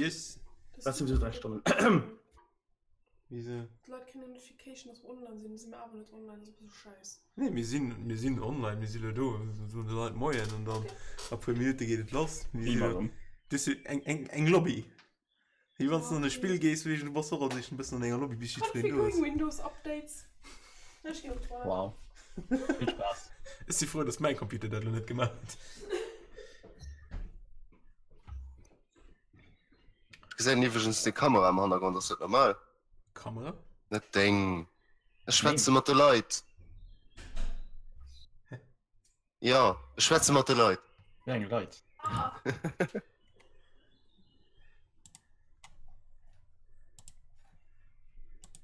Yes. Dat sinn souwisou 3 Stonnen. Wieso? D'Leit kréien eng Notification, dass mer online sinn, si mir awer net online, dat ass e bësse schäiss. Nee, mir sinn, mir sinn online, mir si lo do, mir soen de Leit Moien an dann a puer Minutte geet et lass. Mir si lo, du hues jo eng, eng, eng Lobby. Wéi wann s du an e Spill gees, wéi du bass och als éischt e bëssen an enger Lobby, bis jiddwereen do ass. Configuring Windows Updates. Ech ginn op d'Toilette. Wow. Vill Spaass. Ech si frou, dass mäin Computer dat lo net gemaach huet. Ech gesäin iwwregens deng Kamera am Hannergrond, ass dat normal? Kamera? Net deng. Ech schwätze mat de Leit. Hä? Jo, ech schwätze mat de Leit. Wéi eng Leit?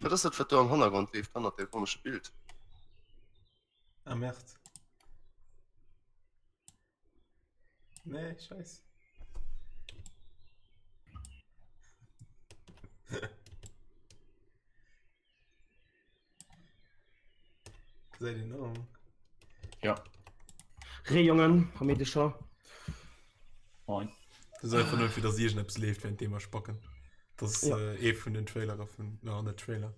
Wat ass dat wat do am Hannergrond leeft, hannert deem komesche Bild? Ah merde. Nee, scheiß. Gesäit een och. Ja. Ree Jongen a Meedecher. Moin. Dat ass einfach nëmme fir dass iergendeppes leeft während deem mer spacken. Dat ass Ja. äh, ee vun den Trailere vun, na net Trailer,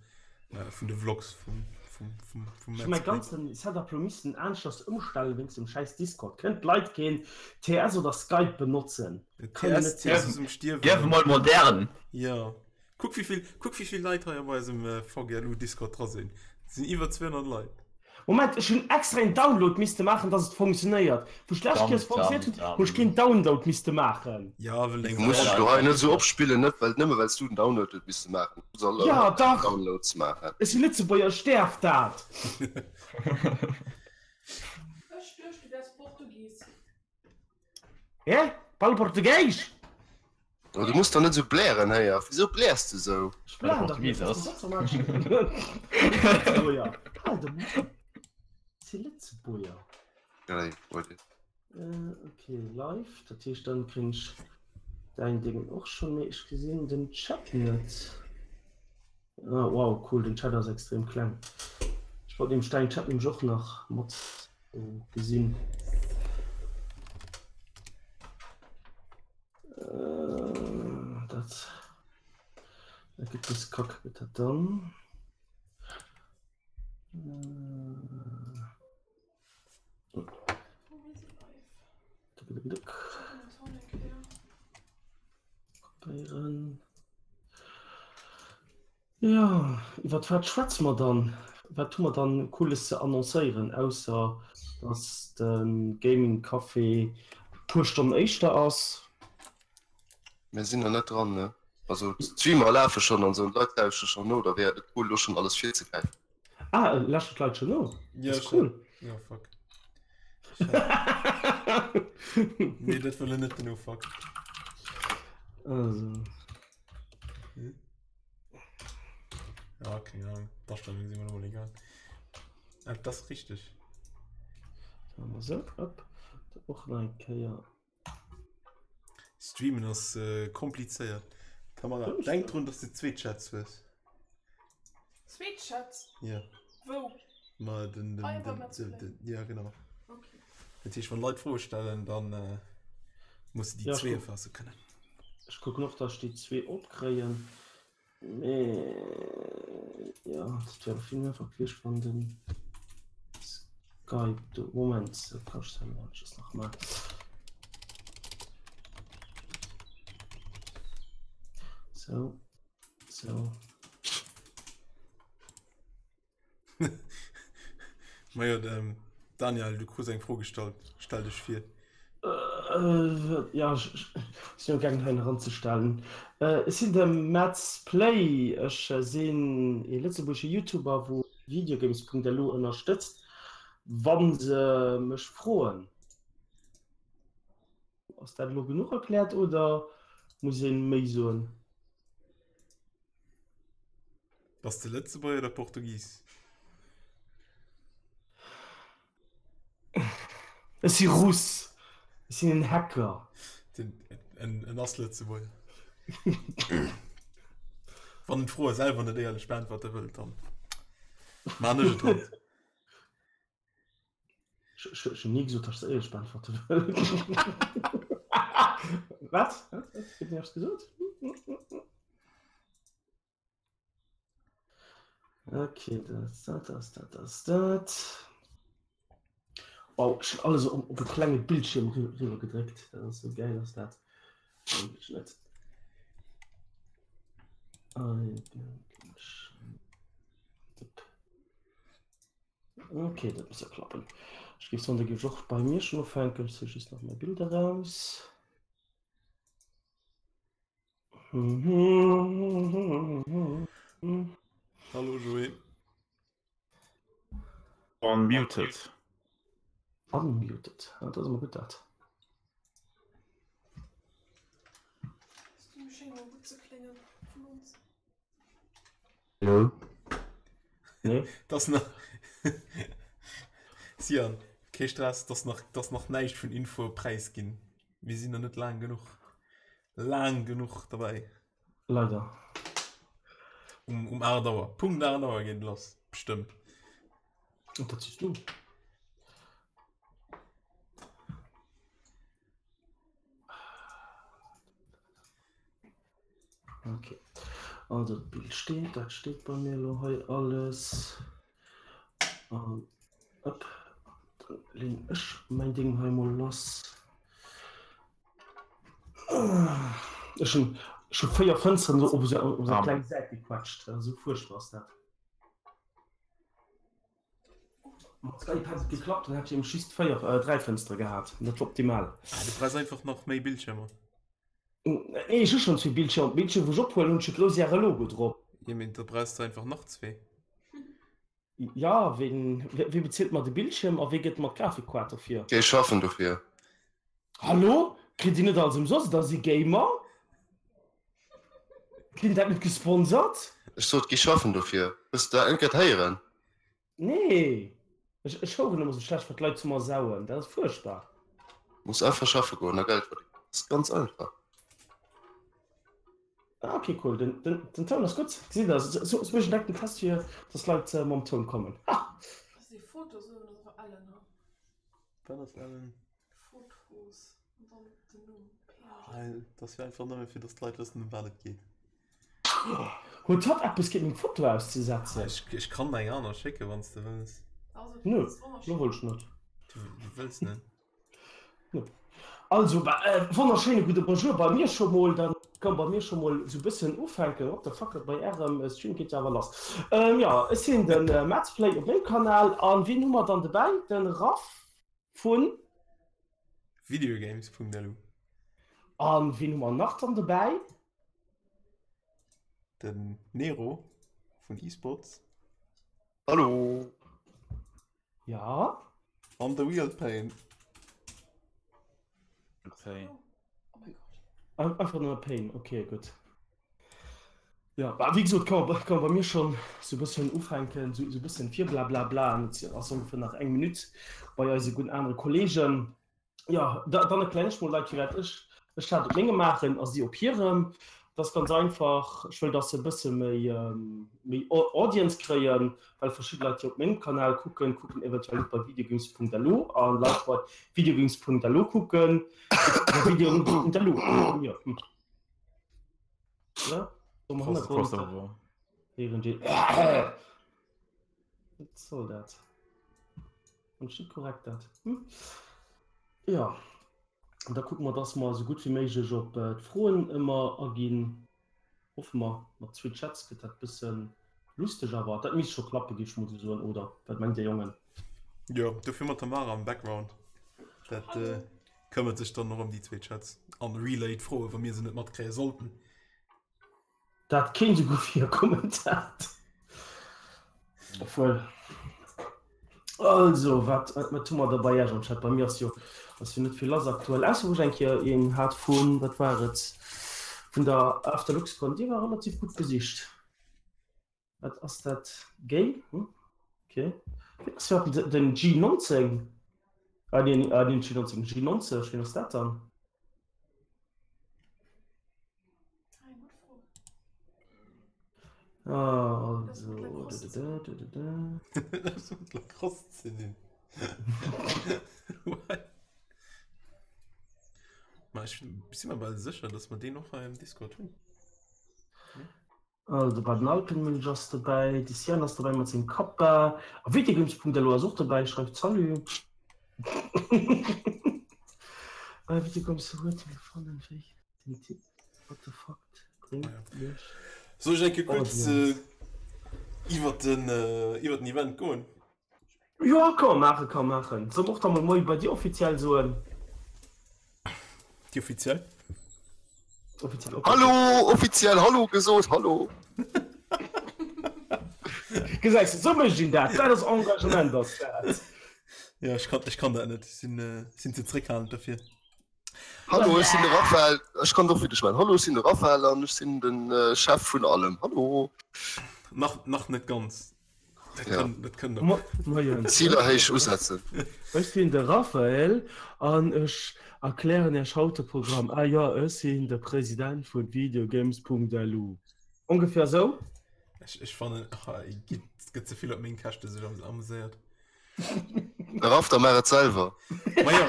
äh, vun de Vlogs vum, vum, vum, vum Ech hu mäi Mads Play. ganzen Setup lo missen aneschters ëmstellen wéinst dem schäiss Discord. Kënnen d'Leit keen TS oder Skype benotzen? Kann jo TS, net TS sinn. ass um Stierwen. Gierf emol modern! Ja. Kuck wéivill, kuck wéivill Leit hei op eisem VGLU Discord dra sinn. Et sinn iwwer 200 Leit. Moment, ech hunn extra een Download misste maachen, dass et funktionéiert. Wou ech d'lescht Kéiers funktionéiert huet, hunn ech keen Download misste maachen. Ja, well deng Du muss dech lo hei net esou opspillen, net well nëmme well s du den Download huet misse maachen. Du soll Ja, dach! Downloads maachen. Ech si Lëtzebuerger, ech däerf dat! Ech duecht du wärs Portugis. Hä? Parle português? Oh, du muss doch net sou blären héier. Wieso bläers du sou? Ech blären dach net. Lëtzebuerger. Hal de Mond. Si Lëtzebuerger. Ok, live. Dat heescht dann kréien ech däin Déngen och schonn. Mee ech gesinn den Chat net. Ah wow, cool, den Chat ass extrem kleng. Ech wollt nämlech däin Chat nämlech och nach mat gesinn. Äh, dat dat gëtt bësse kack, gëtt dat dann. Äh. Kopéieren. Jo, iwwer wat schwätze mer dann? Wat hu mer dann Cooles ze annoncéieren, ausser dass de Gaming Café e puer Stonnen éischter ass? Mir sinn nach net dran, ne? Also d'Streamer lafe schonn an esou, d'Leit lauschtere schonn no, da wär et cool elo schonn alles virzegräifen. Ah, lauschtert d'Leit schon no? Ja, Das ist cool. Ja, fuck. Nee, dat wëlle net den Ufank. Also. Hm? Ja, keine Ahnung. D'Astellungen sinn mir mol egal. Ah, das ist richtig. Machen wir so, hopp. Och nach eng Kéier. Streamen ass komplizéiert. Tamara, denk drun, dass de zwee Chats hues. Zwee Chats? Ja. Wou? Ma den, den, Ah, ja, beim den, Let's den, Play. den, ja genau. Okay. Dat heescht, wann Leit Froe stellen, dann äh, muss de déi Ja, zwee ech kuck- erfaasse kënnen. Ech kucken och, dass ech déi zwee opkréien. Mee jo, dat wär vill méi einfach gewiescht, wann den Skype do. Moment, dat kann ech selwer just nach maachen. Sou, sou. Majo, ähm, Daniel, du krus eng Fro gestallt. Stell dech vir. Äh, ja, ech sinn am gaangen hei eranzestellen. Äh, ech sinn de Mads Play. Ech sinn ee lëtzebuergesche YouTuber, wou Videogames.lu ënnerstëtzt, wa se mech froen. Ass dat elo genuch erkläert oder muss ee méi soen? Bass de Lëtzebuerger oder Portugis? Ech si Russ. Ech sinn en Hacker. Den, en, en ass Lëtzebuerger. Wann en d'Froe selwer net éierlech beäntwerte wëllt, dann maan ech et halt. Ech hunn ni gesot, datt ech se éierlech beäntwerte wëll. Wat? Wat? Huet een eppes gesot? Okay, dat, dat ass dat, ass dat. Wow, ech hunn alles op, op e klenge Bildschierm riwwer gedréckt. Dat ass sou gäil ass dat. Eigentlech net. Eigentlech. Okay, dat muss ja klappen. Ech géif soen, da géif ech och bei mir schon ufänken. Ech zéie just nach mäi Bild eraus. Hallo Joé. Unmuted. Unmuted, ja, dat ass emmer gutt dat. Du schéngs emmer gutt ze kléngen vun ons. Hallo. Nee. Das nach Sian, kee Stress, dass nach, dass nach näischt vun Info präisginn. Mir sinn nach net laang genuch, laang genuch derbäi. Leider. Um, um 8 Auer, Punkt 8 Auer geet et lass, bestëmmt. Und dat siehst du. Okay. Also d'Bild steet, dat steet bei mir elo hei alles. An op, dann leen ech mäin Ding hei mol lass. Ech hunn scho 4 Fënsteren esou op esou op esou kleng Säit gequetscht. Esou fuerchtbar ass dat. Mat Skype hätt et geklappt, dann hätt ech nämlech just 4, äh, 3 Fënstere gehat. Dat war optimal. Ah, du brauchs einfach nach méi Bildschirmer. Nee, ech hu schonn zwee Bildschirmer. Op Bildschirm, wou ech ophuelen, hunn ech e grouss RL-Logo drop. Jo, mee da brauchs de einfach nach zwee. Ja, ween, wee bezilt mer de Bildschirm a wee gëtt mer d'Grafikkaart dofir? Déi schaffen dofir. Hallo? Kritt Dir net alles ëmsoss? Da si Gamer? Ginn dat net gesponsert? Ech sot, gi schaffen dofir. Hues de dat net grad héieren? Nee, ech ech houeren ëmmer sou schlecht wat d'Leit zu mer sauen, dat ass fuerchtbar. Muss einfach schaffe goen a Geld verdéngen. Dat ass ganz einfach. Ah ok cool, den den den Toun ass gutt. Gesitt der, sou sou mécht een direkt den Test fir dass d'Leit mam Toun kommen. Ha! Ass déi Foto sou, dat ass awer ellen, ha? Wat ass ellen? Fotos an dann den Numm PNG. Ah, dat ass jo einfach nëmme fir dass d'Leit wëssen ëm wat et geet. Huet hatt eppes géint meng Foto auszesetzen? Ech, ech kann der eng aner schécken, wann s de wëlls. Nö, lo wëll ech net. Du, du wëlls net? Nö. Also, bah, wonnerschéine gudde Bonjour bei mir scho mol. Dann kann bei mir scho mol sou bëssen ufänken. What the fuck, bei ärem Stream geet jo awer lass. Jo, ech sinn de Madsplay op mengem Kanal. An wien hu mer dann dobäi? Den Raph vun. Videogames.lu. An wien hu mer nach dann dobäi? Den Nero vun eSports. Hallo! Ja. An de Real Pain. Pain. Oh mein Gott. Einfach nëmme Pain, okay, gutt. Ja, bah, wéi gesot, kann man, kann man bei mir schon sou bëssen ufänken, sou, sou bëssen Virblabla, an et ass ongeféier nach eng Minutt bei eise gudden anere Kollegen. Ja, da, dann erklären ech mol Leit, firwat ech, ech dat op mengem maachen a si op hirem. Dat ass ganz einfach, ech wëll, dass se e bësse méi, méi Audience kréien, well verschidde Leit, déi op mengem Kanal kucken, kucken eventuell net bei videogames.lu a Leit, déi bei videogames.lu kucken, kucken bei videogames.lu. Jo. Oder? Am Hannergrond héieren déi. Wat soll dat? An net korrekt dat. Hm? Ja. An da kucke mer, dass mer esou gutt wéi méiglech op äh, d'Froen ëmmer aginn. Hoffe mer, mat zwee Chats gëtt dat bëssen lusteg, awer dat misst scho klappe, géif ech mol sou soen, oder? Wat mengt Dir, Jongen? Jo, dofir mat Tamara am Background. Dat äh, këmmert sech dann och ëm déi zwee Chats an relayt d'Froen, wa mir se net matkréie sollten. Dat kéint esouguer virkommen, dat. Obwuel. Also, wat, wat hu mer da bei Iech am Chat? Bei mir ass jo, ass jo net vill lass aktuell, ausser wou ech eng Kéier een hat vun, wat war et, vun der Afterluxcon, déi war relativ gutt besicht. Wat ass dat? Gay? Hm? Okay. Wien ass iwwerhaapt den G19? Ah nee, ah, den G19, G90, wien ass dat dann? Ah, also. Dat ass mat Lacrosse ze dinn. What? Ma ech si mer bal sécher, datt mer deen och hei am Discord hunn. Also bei den Alpenmilch ass dobäi, de Cyan ass dobäi mat sengem Kappa, a Videogames.lu ass och dobäi, schreift Salut. Videogames huet mir gefallen, wéi den Tipp What the fuck bréngt iech. Soll ech eng Kéier kuerz iwwer den Event goen? Jo ka maachen, ka maachen. Soll mer och da mol Moie bei dir offiziell soen? Déi offiziell? Offiziell op. Hallo, offiziell Hallo gesot, hallo. Gesäis de, sou mécht een dat. Dat ass Engagement ass dat. Ja, ech kann, ech kann dat net. Ech sinn, sinn ze zréckhalend dofir. Hallo, ech sinn de Raphael. Ech kann och fir dech maachen. Hallo, ech sinn de Raphael an ech sinn de Chef vun allem. Hallo. Nach, nach net ganz. Dat ja. kann, dat kann Mo Moien. Ziler héich usetzen. Ech sinn de Raphael an ech erklären Iech haut de Programm. Ah jo, ech sinn de President vun videogames.lu. Ongeféier sou? Ech, ech fannen, ach, et gëtt ze vill op meng Käschte sech amuséiert. Raff, da maach et selwer. Ma jo.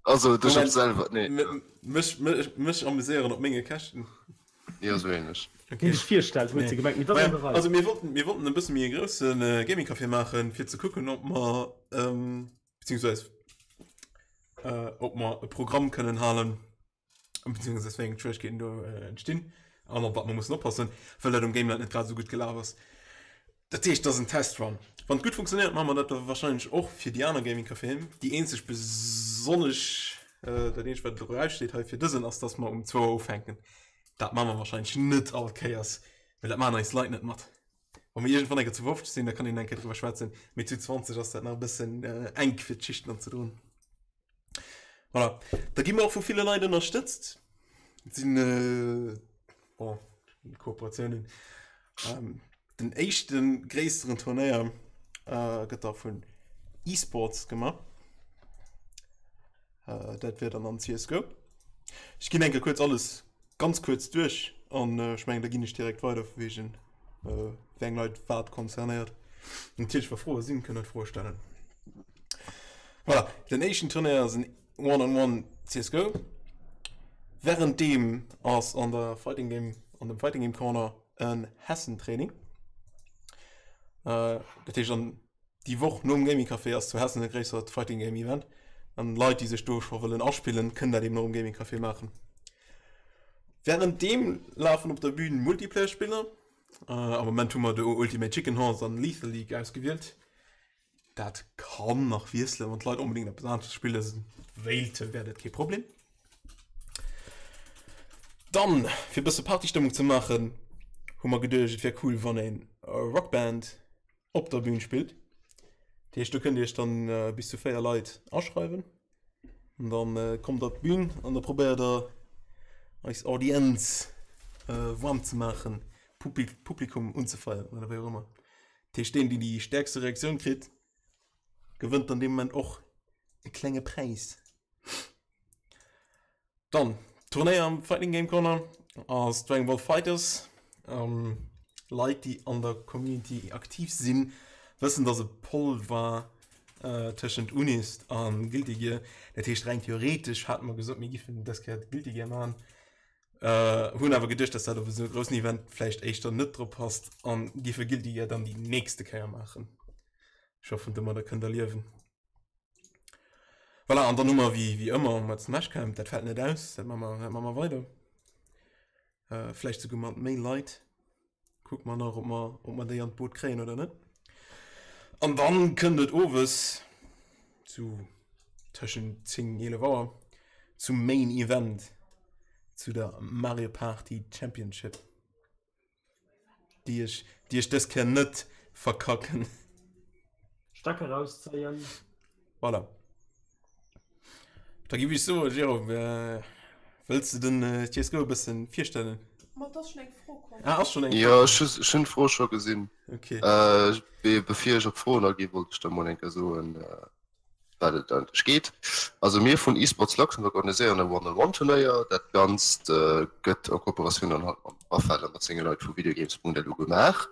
Also, du schaffs selwer, nee. Mech, mech, mech amuséieren op menge Käschten. Jo, sou ähnlech. Okay. Sech virstellt, huet se gemengt, mee dat ass an der Rei. Also mir wollten, mir wollten e bësse méi e grousse Gaming Café maachen, fir ze kucken, ob mer, beziehungsweise ob mer e Programm kënnen halen, beziehungsweise wéi eng Schwierigkeeten do entstinn an op wat mer mussen oppassen, well dat um Gameland net grad esou gutt gelaf ass. Dat heescht, dat ass en Testrun. Wann et gutt funktionéiert, maache mer dat da warscheinlech och fir déi aner Gaming Caféen. Déi eenzeg besonnesch, dat eenzegt wat elo eraussteet hei fir dësen, ass, dass mer um zwou Auer ufänken. Dat maache mer warscheinlech net all Kéiers, well dat maachen eis Leit net mat. Wa mer iergendwann eng Kéier zu 50 sinn, da kann een eng Kéier driwwer schwätzen, mee zu 20 ass dat nach e bëssen enk fir d'Schichten anzedroen. Voilà. Da gi mer och vu ville Leit ënnerstëtzt. Et sinn, bon, Kooperatiounen. Den éischte gréisseren Turnéier gëtt da vun eSports gemaach. Dat wier dann am CSGO. Ech ginn eng Kéier kuerz alles ganz kuerz duerch an ech mengen, da ginn ech direkt weider vu wegen wéi eng Leit wat concernéiert. Natierlech wa Froe sinn, kënnt der Froe stellen. Voilà, den éischten Turnéier ass en One-on-One CSGO. Wärenddeem ass an der Fighting Game, an dem Fighting Game Corner en Hessen-Training. Dat heescht an déi Woch nom Gaming Café ass zu Hessen e gréissert Fighting Game Event an Leit déi sech do scho wëllen aspillen, kënnen dat eben och um Gaming Café maachen. Wärenddeem lafen op der Bühn Multiplayer Spiller. Am Moment hu mer do Ultimate Chicken Horse an Lethal League ausgewielt. Dat kann nach wiesselen, wann d'Leit onbedéngt eppes anesches spille wéilte wär dat kee Problem. Dann, fir e bësse Partystëmmung ze maachen, hu mer geduecht, et wär cool, wann een Rockband op der Bühn spillt. Dat heescht, do kënnt Dir Iech dann bis zu 4 Leit aschreiwen. An dann kommt der op d'Bühn an da probéiert der eis Audienz waarm ze maachen, Publikum unzefeieren oder wéi och ëmmer. Dat heescht, deen, deen déi stäerkste Reaktioun kritt, gewënnt dann dee Moment och e klenge Präis. Dann, Turnéier am Fighting Game Corner ass Dragon Ball Fighters. Leit, déi an der Community aktiv sinn, wëssen, dass e Poll war tëschent Unist a Guilty Gear. Dat heescht, reng theoretesch hate mer gesot, mir giffen dës Kéier Guilty Gear maachen. Hunn awer geduecht, dass dat op esou e groussen Event vläicht éischter net drop passt an giffe Guilty Gear dann déi nächste Kéier maachen. Ech hoffen, domadder kënnt der liewen. Voilà, an dann hu mer wéi, wéi ëmmer mat Smash Camp, dat fält net aus, dat maache mer, dat maache mer weider. Äh, vläicht souguer mat méi Leit. Kucke mer nach, ob mer, ob mer déi an d'Boot kréien oder net. An dann kënnt et owes zu tëschent 10, 11 Auer zum Main Event, zu der Mario Party Championship. Déi ech, déi ech dës Kéier net verkacken. Stecker rauszéien. Voilà. Da giff ech soen, Jérôme, wëlls de den CSGO e bëssen virstellen? Ma et ass schon eng Fro komm. Ah, ass schon eng Fro komm. Jo, ech hunn d'Fro scho gesinn. Okay. Bevir ech op d'Froen aginn, wollt ech der mol eng Kéier soen, wat et eigentlech geet. Also mir vun eSports Luxembourg organiséieren e One-on-One-Turnéier. Dat Ganzt gëtt a Kooperatioun dann halt mam Raphael a mat senge Leit vu Videogames.lu gemaach.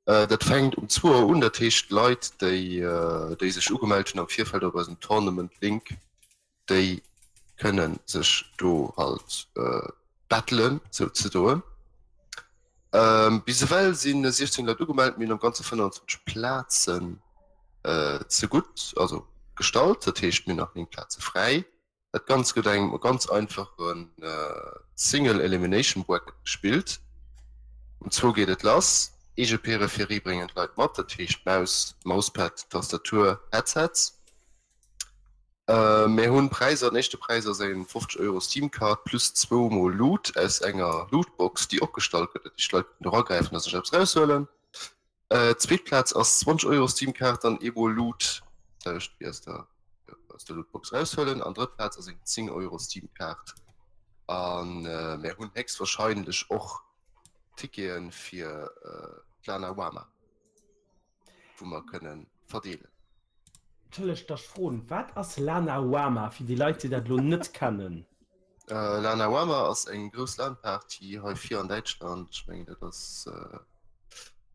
Dat fänkt um zwou Auer un, dat heescht Leit, déi déi sech ugemellt hunn am Virfeld op eisem Tournament-Link, déi kënne sech do halt. Battelen souzedoen. Bis ewell si 16 Leit ugemellt, mir hunn am Ganze 25 Plazen zegutt, also gestallt, dat heescht mir hunn nach 9 Plaze fräi. Dat Ganzt gëtt engem ganz einfache Single Elimination Bracket gespillt. Um zwou geet et lass, eege Peripherie bréngen d'Leit mat, dat heescht Maus, Mouspad, Tastatur, Headsets. Mir hunn Präisser, den éischte Präis ass eng 50 Euro Steam Card plus zwou mol Loot aus enger Lootbox déi opgestallt gëtt, dat heescht d'Leit kënnen do eragräifen a sech eppes eraushuelen. Zweet Plaz ass 20 Euro Steam Kaart an eemol Loot, d'selwecht wéi aus der aus der Lootbox eraushuelen. An drëtt Plaz ass eng 10 Euro Steam Kaart. An mär hunn héchstwahrscheinlech och Tickete fir d'Lanawama, wou mer kënne verdeelen. Entschëllegt, dass ech froen, wat ass Lanawama, fir déi Leit, déi dat elo net kennen? Lanawama ass eng grouss LAN-Party hei vir an Däitschland. Ech mengen, dat ass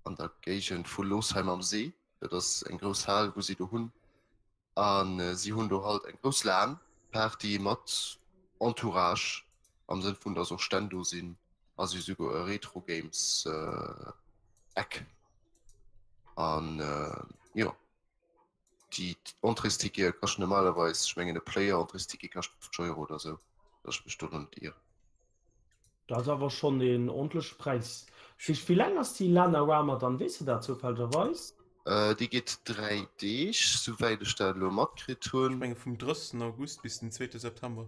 an der Géigend vu Losheim am See. Dat ass eng grouss Hal, wou si do hunn. A si hunn do halt eng grouss LAN-Party mat Entourage, am Sënn vun, dass och Stänn do sinn a si souguer e Retro-Games-Eck. An jo. Déi Entréestickete kaschten normalerweis, ech mengen e Player-Entréesticket kascht 50 Euro oder sou, dass ech mech do lo net ieren. Dat ass awer schonn een ordentleche Präis. Wéi laang ass déi Lanarama dann, weess de dat zoufällegerweis? Déi geet 3 Deeg, souwäit ech dat elo matkritt hunn. Ech menge vum 30 August bis den zweete September.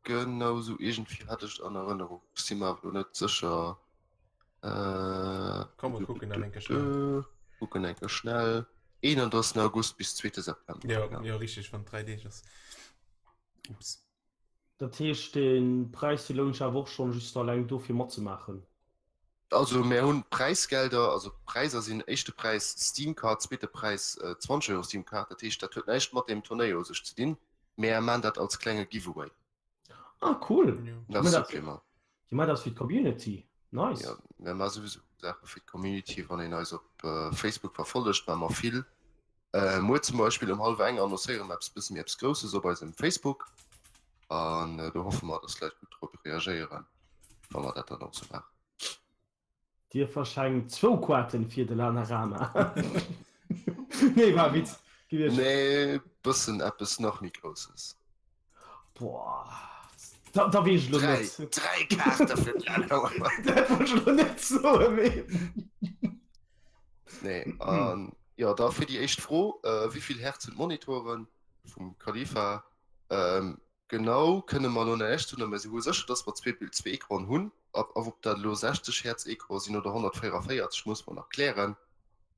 Genau sou iergendwéi hat ech et an Erënnerung, ech si mer awer elo net sécher. Äh, Komm, wir kucken dann enke schnell. Kucken enke schnell. 31. August bis 2. September. Ja, ja. ja richtig, wann drei Deeg ass. Ups. Dat heescht, den Präis dee lount sech awer och schonn just alleng dofir matzemaachen? Also mir hunn Präisgelder, also Präiser sinn éischte Präis Steam Card, zweete Präis 20 Euro Steam Card. Dat heescht, dat huet näischt mat deem Turnéier u sech ze dinn, mä maan dat als klenge Giveaway. Ah cool. Ja. Das Supplément. Dir maacht dat fir d'Community. Nice. Ja, mir maache souwisou Saache fir d'Community. Wann een eis op äh, Facebook verfollegt, maache mer vill. Äh, muer zum Beispill um hallwer eng annoncéiere mer eppes bësse méi eppes Grousses op eisem Facebook. An äh, do hoffe mer, dass d'Leit gutt drop reagéieren, wa mer dat dann och sou maachen. Dir verschenkt zwou Koarten fir de Lanarama. Nee, war e Witz gewiescht. Nee, bëssen eppes nach méi Grousses. Boah, da, da weess ech elo net. Dräi, dräi Kaarte fir de Lanarama. Dat wollt ech elo net soen, mee. Nee, an jo, da fir déi éischt Fro, Wéi vill Hertz hunn d'Monitoren vum Khalifa? Genau kënne mer elo näischt soen, mä si hu sécher, dass mer zwee Ecranen hunn. Ab ob dat elo 60 Hertz Ecrane sinn oder 144, muss mer nach klären,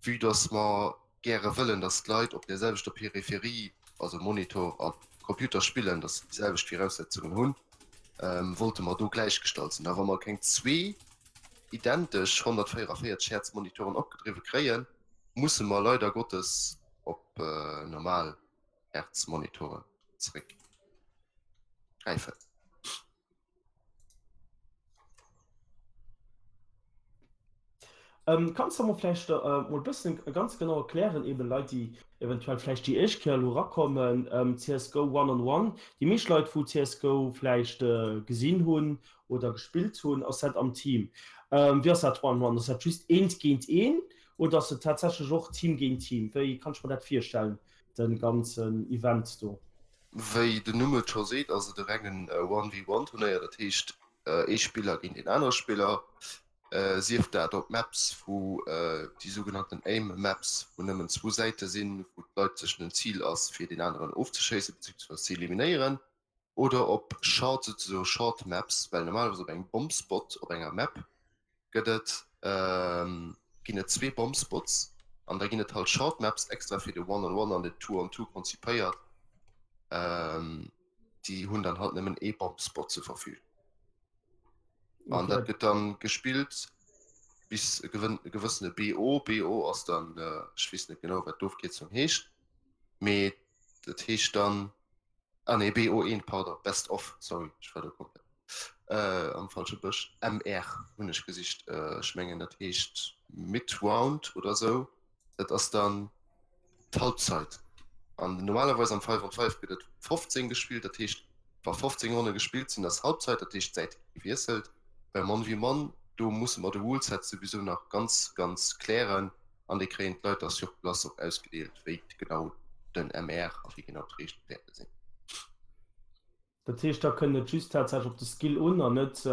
vue dass mer gäre wëllen, dass d'Leit op där selwechter Peripherie, also Monitor a Computer spillen, dass se déi selwecht Viraussetzungen hunn, wollte mer do gläichgestallt sinn. A wa mer keng zwee identesch 144 Hertz Monitoren opgedriwwe kréien, musse mer leider Gottes op normal Hertz-Monitoren zeréck gräifen. Ähm, kanns de mer vläicht mol e bëssen ganz genau erklären, eben Leit déi eventuell vläicht déi éischt Kéier elo erakommen, CSGO One on One, déi meescht Leit wou CSGO vläicht gesinn hunn oder gespillt hunn, ass dat am Team. Wéi ass dat One on One? Ass dat just eent géint een oder ass et tatsächlech och Team géint Team? Wéi kann ech mer dat virstellen? Den ganzen Event do. Wéi den Numm et scho seet, ass et e rengen One-v-One-Turnéier, dat heescht ee Spiller géint een anere Spiller, sief dat op Maps wou déi sougenannten Aim Maps, wou nëmmen zwou Säite sinn, wou d'Leit sech den Zil ass fir deen aneren ofzeschéissen beziehungsweise ze eliminéieren, oder op Short, souzesoe Short Maps, well normalerweis op engem Bombspot op enger Map gëtt et ginn et zwee Bombspots an da ginn et halt Short Maps extra fir de One on One an den Two on Two konzipéiert. Déi hunn dann halt nëmmen ee Bombspot zur Verfügung. An dat gëtt dann gespillt bis e gewënn e gewëssene BO. BO ass dann ech weess net genau wat d'Ofkierzung heescht, mee dat heescht dann Ah nee, BO1, pardon, Best of, sorry, ech war do komplett am falsche Bësch. MR hunn ech gesicht, ech mengen dat heescht Mid-Round oder sou. Dat ass dann d'Halbzeit. An normalerweis am 5 on 5 gëtt et 15 gespillt, dat heescht. Wa 15 Ronne gespillt sinn, ass Halbzeit, dat heescht d'Säit gi gewiesselt. Beim One v One, do musse mer de Ruleset souwisou nach ganz, ganz klären an dee kréien d'Leit da sur place och ausgedeelt, wéi genau den MR a wéi genau d'Reegele wäerte sinn. Dat heescht, da kënnt et just tatsächlech op de Skill un an net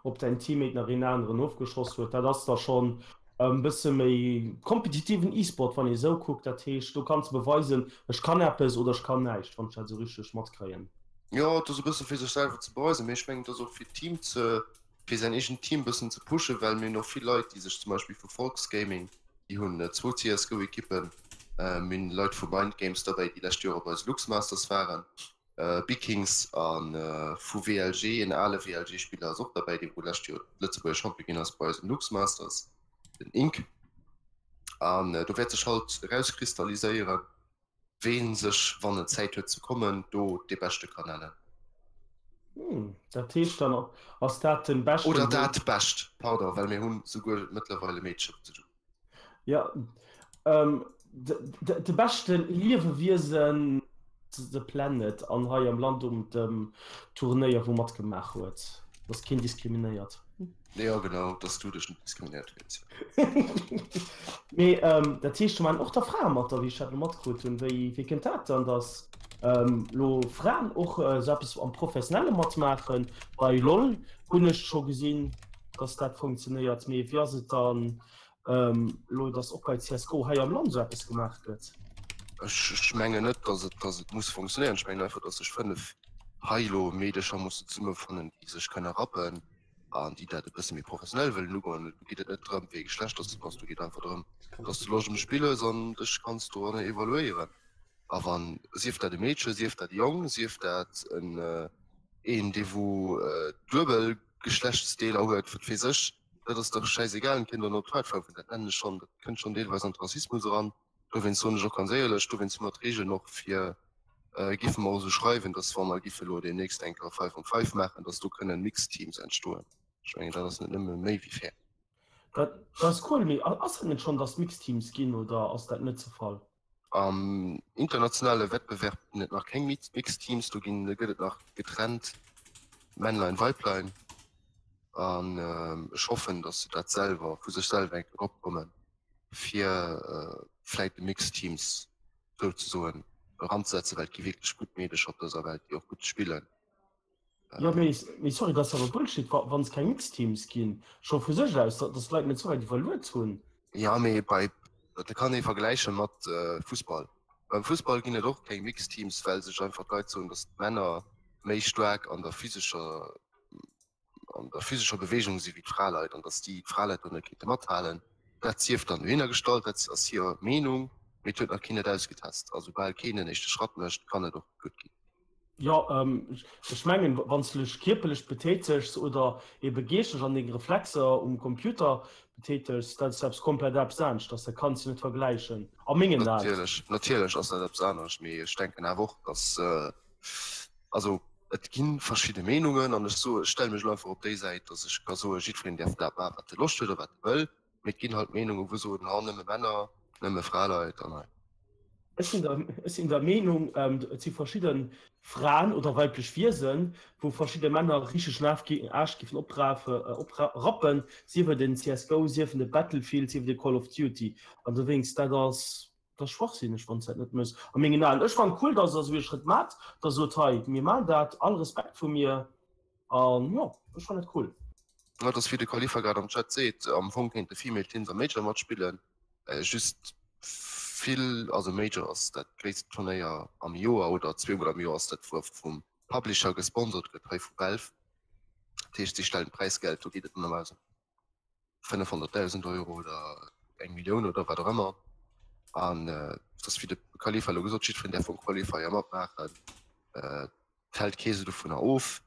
ob däin Teammate nach een aneren ofgeschoss huet. Dat ass da schonn e bësse méi kompetitiven E-Sport, wann ee esou kuckt. Dat heescht, do kanns de beweisen, ech kann eppes oder ech kann näischt, wann ech dat esou richteg matkréien. Jo, et ass e bësse fir sech selwer ze beweisen, mee ech mengen, et ass och fir d'Team ze, fir säin eegent Team e bëssen ze pushen, well mir hunn och vill Leit, déi sech zum Beispill vu Volks Gaming, déi hunn zwou CSGO-Ekippen, mir hunn Leit vu Mind Games derbäi, déi lescht Joer bei eise Luxmasters waren, Bikings a vu WLG, en ale WLG-Spiller ass och derbäi, dee wou lescht Joer Lëtzebuerger Champion ginn ass bei eisen Luxmasters, den Ink. An do wäert sech halt erauskristalliséieren, ween sech, wann en Zäit huet ze kommen, do dee Beschte kann nennen. Hm, dat heescht dann, ass dat den Beschten, Oder dat Bescht, pardon, well mir hunn souguer mëttlerweil e Meedche ze do. Ja, ähm, de, de, de beschte Liewewiesen the planet an hei am Land um dem Turnéier wou matgemaach huet, dass keen diskriminéiert. Jo genau, dass du dech net diskriminéiert fills. Mee ähm, dat heescht do maan och da Frae mat da wéi ech dat lo matkrutt hunn. Wéi, wéi kënnt dat dann, dass ähm, lo Fraen och äh, sou eppes am Professionelle matmaachen? Bei LOL hunn ech scho gesinn, dass dat funktionéiert, mee wéi ass et dann elo, dass och bei CSGO hei am Land esou eppes gemaach gëtt? Ech mengen net, dass et, dass et muss funktionéieren. Ech mengen einfach, dass sech 5 hei elo Meedecher musse zesummefannen, déi sech kënne rappen an déi dat e bësse méi professionell wëllen ugoen. Do geet et net drëm, wéi ee Geschlecht dass du bass, do geet et einfach drëm, dass du Loscht um Spill hues an dech kanns doranner evaluéieren. A wann, sief dat e Meedche, sief dat e Jong, sief dat en een, dee wou duebel Geschlechtsdeeler huet, wat weess ech, dat ass dach schäisegal, en kéint och nach d'Hautfaarf hunn, dat nennen ech schonn, dat kënnt schonn deelweis an de Rassismus eran. Dowéinst soen ech och ganz éierlech, dowéinst hu mer d'Regeln och fir, géife mer och esou schreiwen, dass wa mer giffe elo deemnächst eng Kéier Five on Five maachen, dass do kënnen Mixed Teams entstoen. Ech mengen, dat ass net nëmme méi wéi fair. Dat ass cool, mee ass dat net schonn, dass Mixed Teams ginn, oder ass dat net ze Fall? Am internationale Wettbewerb ginn et nach keng Mixed Teams, do ginn gëtt et nach getrennt Männlein, Weiblein. An ech hoffen, datt se dat selwer vu sech selwer eng Kéier drop kommen, fir vläit de Mixed Teams souzesoen eranzesetzen, well et gi wierklech gutt Meedecher op dëser Welt, déi och gutt spillen. Jo mee mee sorry, dat ass awer Bullshit, wa wann es keng Mixed Teams ginn, scho vu sech aus, datt d'Leit net sou wäit iwwerluet hunn. Ja mee bei dat kann ee vergläiche mat Fussball. Beim Fussball ginn et och keng Mixed Teams, well sech einfach d'Leit soen, datt d'Männer méi staark an der physescher an der physescher Beweegung si wéi d'Fraleit an datt déi d'Fraleit do net kéinte mathalen. Dat sief dann dohinner gestallt, dat ass hir Meenung, mee et huet nach keen et ausgetest. A soubal keen en éischte Schratt mécht, kann et och gutt ginn. Jo, ech mengen, wann s du dech kierperlech betätegs oder ebe geeschteg an deng Reflexer um Computer betätegs, dat ass eppes komplett eppes aneschters. Dat kanns du net vergläichen, a mengen Aen. Natierlech, natierlech ass dat eppes anescht, mee ech denken awer och, dass, also et gi verschidde Meenungen an ech soe, ech stelle mech elo einfach op déi Säit, dass ech ka soen, jiddwereen däerf dat maachen, wat e Loscht huet a wat e wëll. Mee et ginn halt Meenungen, wou soen, ha nëmme Männer, nëmme Fraleit an hei. Ech sinn der, ech sinn der Meenung, et si verschidde Fraen oder weiblech Wiesen, wou verschidde Männer richteg den Af, Aarsch giffen oprafe, oprappen, sief et en CSGO, sief en e Battlefield, sief et e Call of Duty. An dowéinst, dat ass, dat ass schwachsinneg, wann s dat net mëss, a mengen Aen. Ech fannen cool, dass der esou ee Schrëtt maacht, dass der sot, hei, mir maachen dat, all Respekt vu mir. An jo, ech fannen et cool. Jo, et ass wéi de Khalifa grad am Chat seet, am Fong kéinte Female Teams am Major matspillen, just vill, also Major ass dat gréisst Turnéier am Joer oder zweemol am Joer ass dat wou vum Publisher gesponsort gëtt, hei vu Valve, dat heescht si stellen d'Präisgeld, do geet et normalerweis ëm 500.000 Euro oder eng Millioun oder wat och ëmmer. An et ass wéi de Khalifa elo gesot, jiddwereen däerf um Qualifier matmaachen. Et hält kee se dovunner of,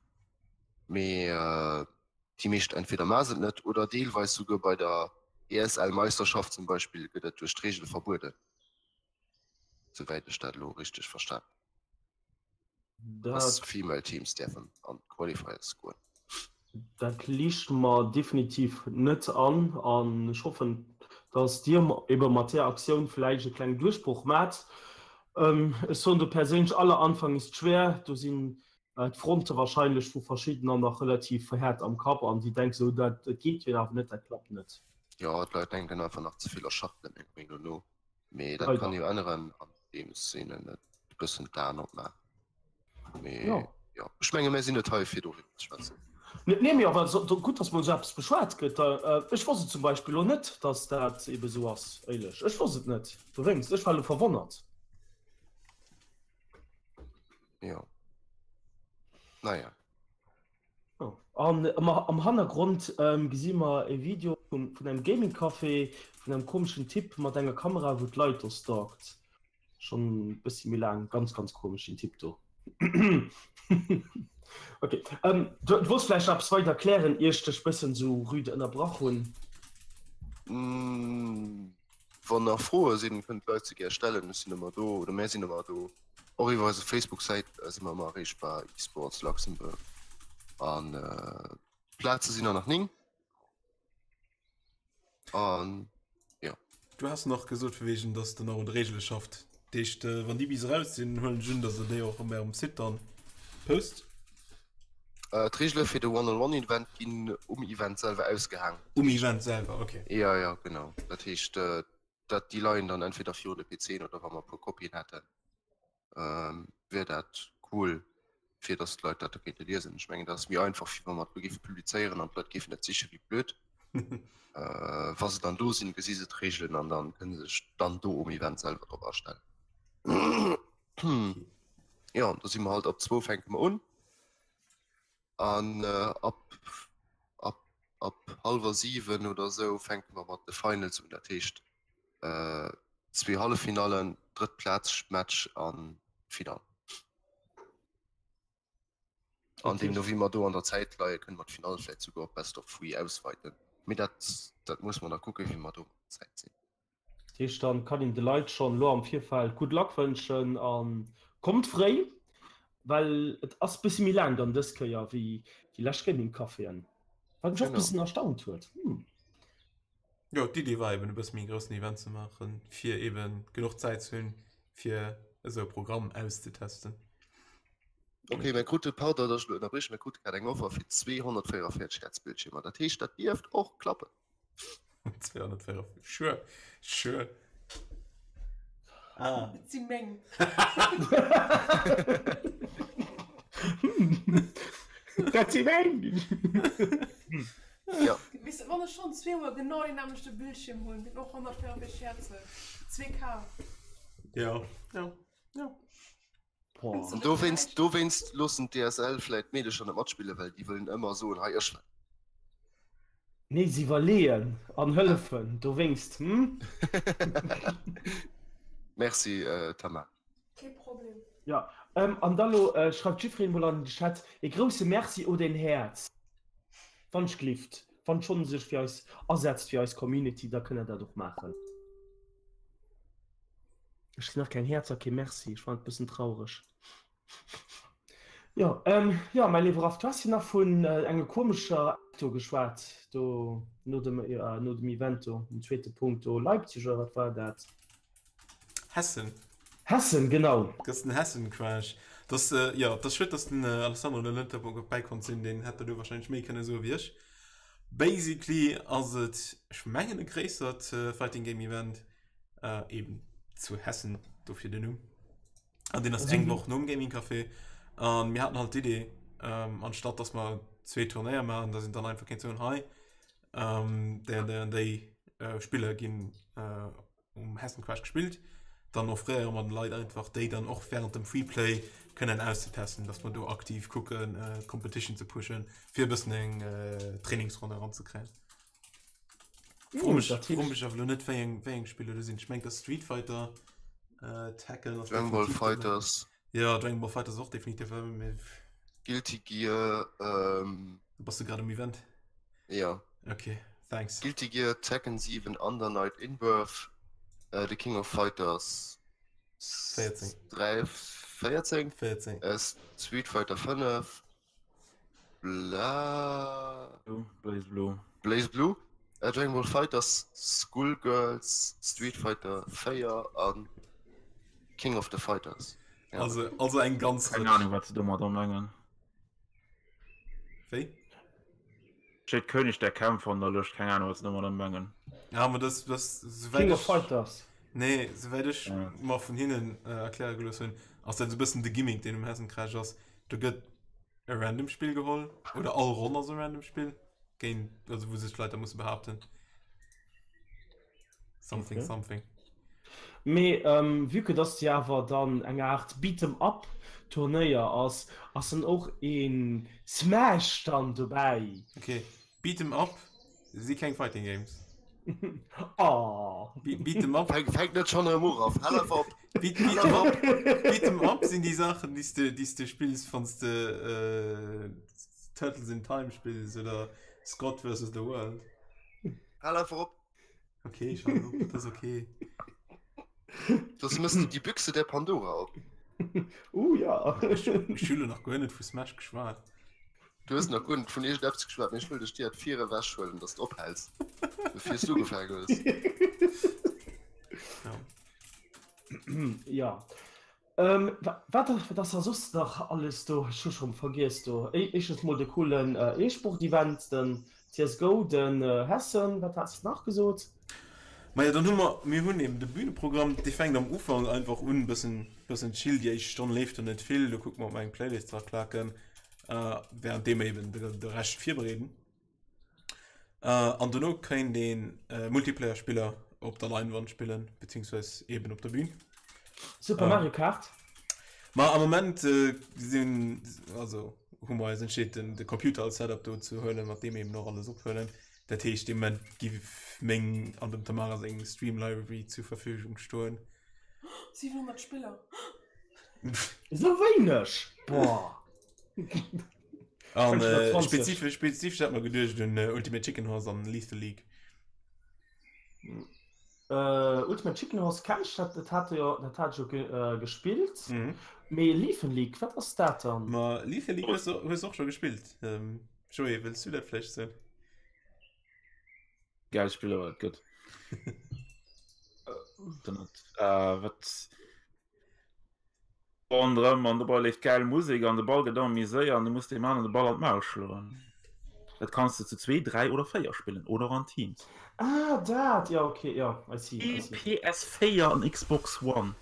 mee déi meescht entweder maache se et net oder deelweis souguer bei der ESL-Meisterschaft zum Beispill gëtt et duerch d'Reegele verbueden, souwäit ech dat elo richteg verstan hunn, dass Female Teams däerfen an d'Qualifiers goen. Dat liicht mer definitiv net an an ech hoffen, dass Dir ebe mat där Aktioun vläicht e klengen Duerchbroch maacht. Ech soen do perséinlech, aller Anfang ist schwer. Do sinn. D'Fronte wahrscheinlech vu verschiddener nach relativ verhäert am Kapp an déi denken sou, dat geet jo awer net, dat klappt net. Jo, d'Leit denken einfach nach ze vill a Schachtelen, menger Meenung no. Mee dat kann jo änneren, andeems een et e bëssen d'Aen opmaacht. Mee jo, ech menge mär sinn net hei fir doriwwer ze schwätzen. Nee, mee awer gutt, datt mol esou eppes beschwat gëtt. Ech wosst et zum Beispill elo net, datt dat ebe sou ass, éierlech. Ech wosst et net. Dowéinst, ech war elo verwonnert. Jo. Naja. An am Hannergrond gesi mer e Video vun engem Gaming Café, vun engem komeschen Typ mat enger Kamera, wou d'Leit do stalkt. Schonn e bëssi méi laang. Ganz, ganz komesch deen Typ do. Ok, du wolls vläicht nach eppes weider erklären, ier ech dech bëssen esou rüde ënnerbrach hunn? Wann nach Froe sinn, kënnen d'Leit se gär stellen. Ech sinn ëmmer do, oder mär sinn ëmmer do. Och iwwer eise Facebook-Säit si mer ëmmer erreechbar, eSports Luxembourg. An Plaze sinn der nach 9. An jo. Du has nach gesot vu wegen, dass de nach un de Reegele schafft. Dat heescht, wann déi bis eraus sinn, huelen ech un, dass der déi och op ärem Site dann post? D'Reegele fir de One-on-One-Event ginn um Event selwer ausgehaang. Um Event selwer, ok. Jo, jo, genau. Dat heescht, dat déi leien dann entweder virun de PCen oder wa mer e puer Kopien hätten, wier dat cool, fir datt d'Leit dat da kéinte liesen. Ech mengen, dat ass méi einfach, wéi wa mer et elo géife publizéieren an d'Leit géifen dat siche wéi blöd. Wa se dann do sinn, gesi se d'Reegelen an dann kënne se sech dann do um Event selwer drop astellen. Jo, do si mer halt ab zwou fänke mer un an ab ab ab hallwer 7 oder esou fänke mer mat de Finals un. Dat heescht zwee Halleffinallen, drëtt Plaz Match an d'Finall. An deemno wéi mer do an der Zäit leie kënne mer d'Finall vläit souguer op Best of Three ausweiten. Mee dat dat muss mer da kucke wéi mer do mat der Zäit sinn. Dat heescht dann kann een de Leit schonn elo am Virfeld Good Luck wënschen an kommt fréi, well et ass bëssi méi laang dann dës Kéier wéi déi lescht Gaming Caféen, wat mech och bëssen erstaunt huet. Hm. Jo, d'Idee war eben e bësse méi e groussen Event ze maachen, fir eben genuch Zäit ze hunn, fir esou e Programm auszetesten. Ok, mir krute, pardon, datt ech elo ënnerbriechen, mir krute grad eng Offer fir 244 Hertz Bildschiermer. Dat heescht, dat dierft och klappen. 244, sure, sure. Ah. Et si meng. Dat si meng! Ja. Weess de, wann ech schonn zweemol genau deen nämmlechte Bildschierm hunn, deen och 144 Hertz huet, 2K. Ja, ja, ja. Boah. An dowéinst, dowéinst loossen d'DSL vläit d'Meedecher net matspillen, well déi wëllen ëmmer soen, hei ech war. Nee, se iwwerleeën an hëllefen, dowéinst, hm? Merci, Tamara. Kee Problem. Ja, an da lo schreift jiddwereen mol an den Chat ee grousse Merci oder een Häerz, wann ech glift. Wann schonn sech fir eis asetzt, fir eis Community, da kënnt der dat och maachen. Ech kri nach keng Häerz a kee Merci, ech fannen et bëssen traureg. Jo, jo, mäi léiwe Raph, du has jo nach vun enger komescher App do geschwat, do no dem, no dem Event do, um zweete Punkt do, Leipzig oder wat war dat? Hessen. Hessen, genau. Dat ass den Hessen-Crash. Das, jo, dat ass schued, dass den Alessandro elo net dobäi konnt sinn, deen hätt der do wahrscheinlech méi kënne soe wéi ech. Basically ass et, ech mengen, e gréissert Fighting Game Event, eben zu Hessen, dofir den Numm. An deen ass eng Woch nom Gaming Café. An mir haten halt d'Idee, anstatt dass mer zwee Turnéier maachen, dass een dann einfach kéint soen, hei, déi an déi an déi Spiller ginn um Hessen Crash gespillt, dann offréiere mer den Leit einfach déi dann och während dem Freeplay kënnen auszetesten, dass mer do aktiv kucken d'Competition ze pushen, fir e bëssen eng Trainingsronn eranzekréien. Fro mech, fro mech awer elo net wéi eng wéi eng Spiller do sinn. Ech mengen dass Street Fighter, Tekken ass Dragon Ball definitiv dobäi. Fighters. Jo, Dragon Ball Fighters och definitiv dobäi, mee Guilty Gear, ähm. Bass du grad um Event? Jo. Ok, thanks. Guilty Gear, Tekken 7, Under Night In-Birth, The King of Fighters 14. 3, 14? 14. Street Fighter 5, Bla. Blaze Blue. Blaze Blue, Dragon Ball Fighters, Skullgirls, Street Fighter 4 an King of the Fighters. Ja. Also, also eng ganz Keng Ahnung, wat se domadder mengen. Wéi? Steet König der Kämpfer an der Lëscht, keng Ahnung wat se domadder mengen. Ja, ma das, das, souwäit King of ech, Fighters. nee, souwäit ech Ja. mer vun hinnen äh, erkläre gelooss hunn, ass dat esou e bëssen de Gimmick, deen um Hessencrash ass. Do gëtt e random Spill geholl, oder all Ronn ass e random Spill, géint, also wou sech d'Leit da musse behaapten. Something, Okay. something. Mee vue que dass déi awer dann eng Art Beat 'em Up Turnéier ass, ass dann och ee Smash dann dobäi? Okay, Beat 'em Up si keng Fighting Games. Oh. Beat 'em Up. Fänk net schonn erëm u, Raph. Hal einfach op. Beat, beat 'em Up, Beat 'em Up sinn déi Saachen, déi s de, déi s de spills, wann s de Turtles in Time spills oder Scott versus the World. Hal einfach op. Okay, ich hal op, dat ass okay. Soss mëss de die Büchse der Pandora op. Uh ja. Ech hu lo nach guer net vu Smash geschwat. Du hues nach guer net vun iergendeppes geschwat, mee ech wëll dech direkt vir ewech huelen, dass de ophäls, bevir s du ugefaangen hues. Ja. Ja. Ähm, wat wat ass da soss nach alles do? Ech hu schonn vergiess do. Éischtens mol de coolen E-Sport-Event, den CSGO, den Hessen, wat has de nach gesot? Majo, dann hu mer, mir hunn eben de Bühneprogramm, dee fänkt am Ufank einfach un, bëssen, bëssen chill, déi éischt Stonn leeft do net vill, do kucke mer, ob mer eng Playlist draklaken, währenddeem mer eben de, de Rescht virbereeden. An dono kéint een Multiplayer-Spiller op der Leinwand spillen, beziehungsweise eben op der Bühn. Super Mario Kart? Ma am Moment sinn, also hu mer eis entscheet, den, de Computer als Setup do ze huelen, mat deem eben och alles ophuelen. Dat heescht, dee Moment giff meng an dem Tamara seng Stream Library zur Verfügung stoen. 700 Spiller! Esou wéineg? Boah! An äh, 520. spezifesch, spezifesch hat mer geduecht un äh, Ultimate Chicken Horse an Lethal League. Äh, Ultimate Chicken Horse kenn ech, dat, dat hat jo, dat hat ech jo ge, äh, gespillt. Mhm. Mee Lethal League, wat ass dat dann? Ma Lethal League hues du, hues du och scho gespillt. Ähm, Joé, wëlls du dat vläicht soen? Geil Spill, awer et gëtt. Dann hat, äh, wat Ronderëm an dobei leeft gäil Musek an de Ball gëtt ëmmer méi séier an du muss deem aneren de Ball an d'Maul schloen. Dat kanns de zu zwee, dräi oder véier spillen oder och an Teams. Ah dat, jo ok, jo I see, I see. PS4 an Xbox One.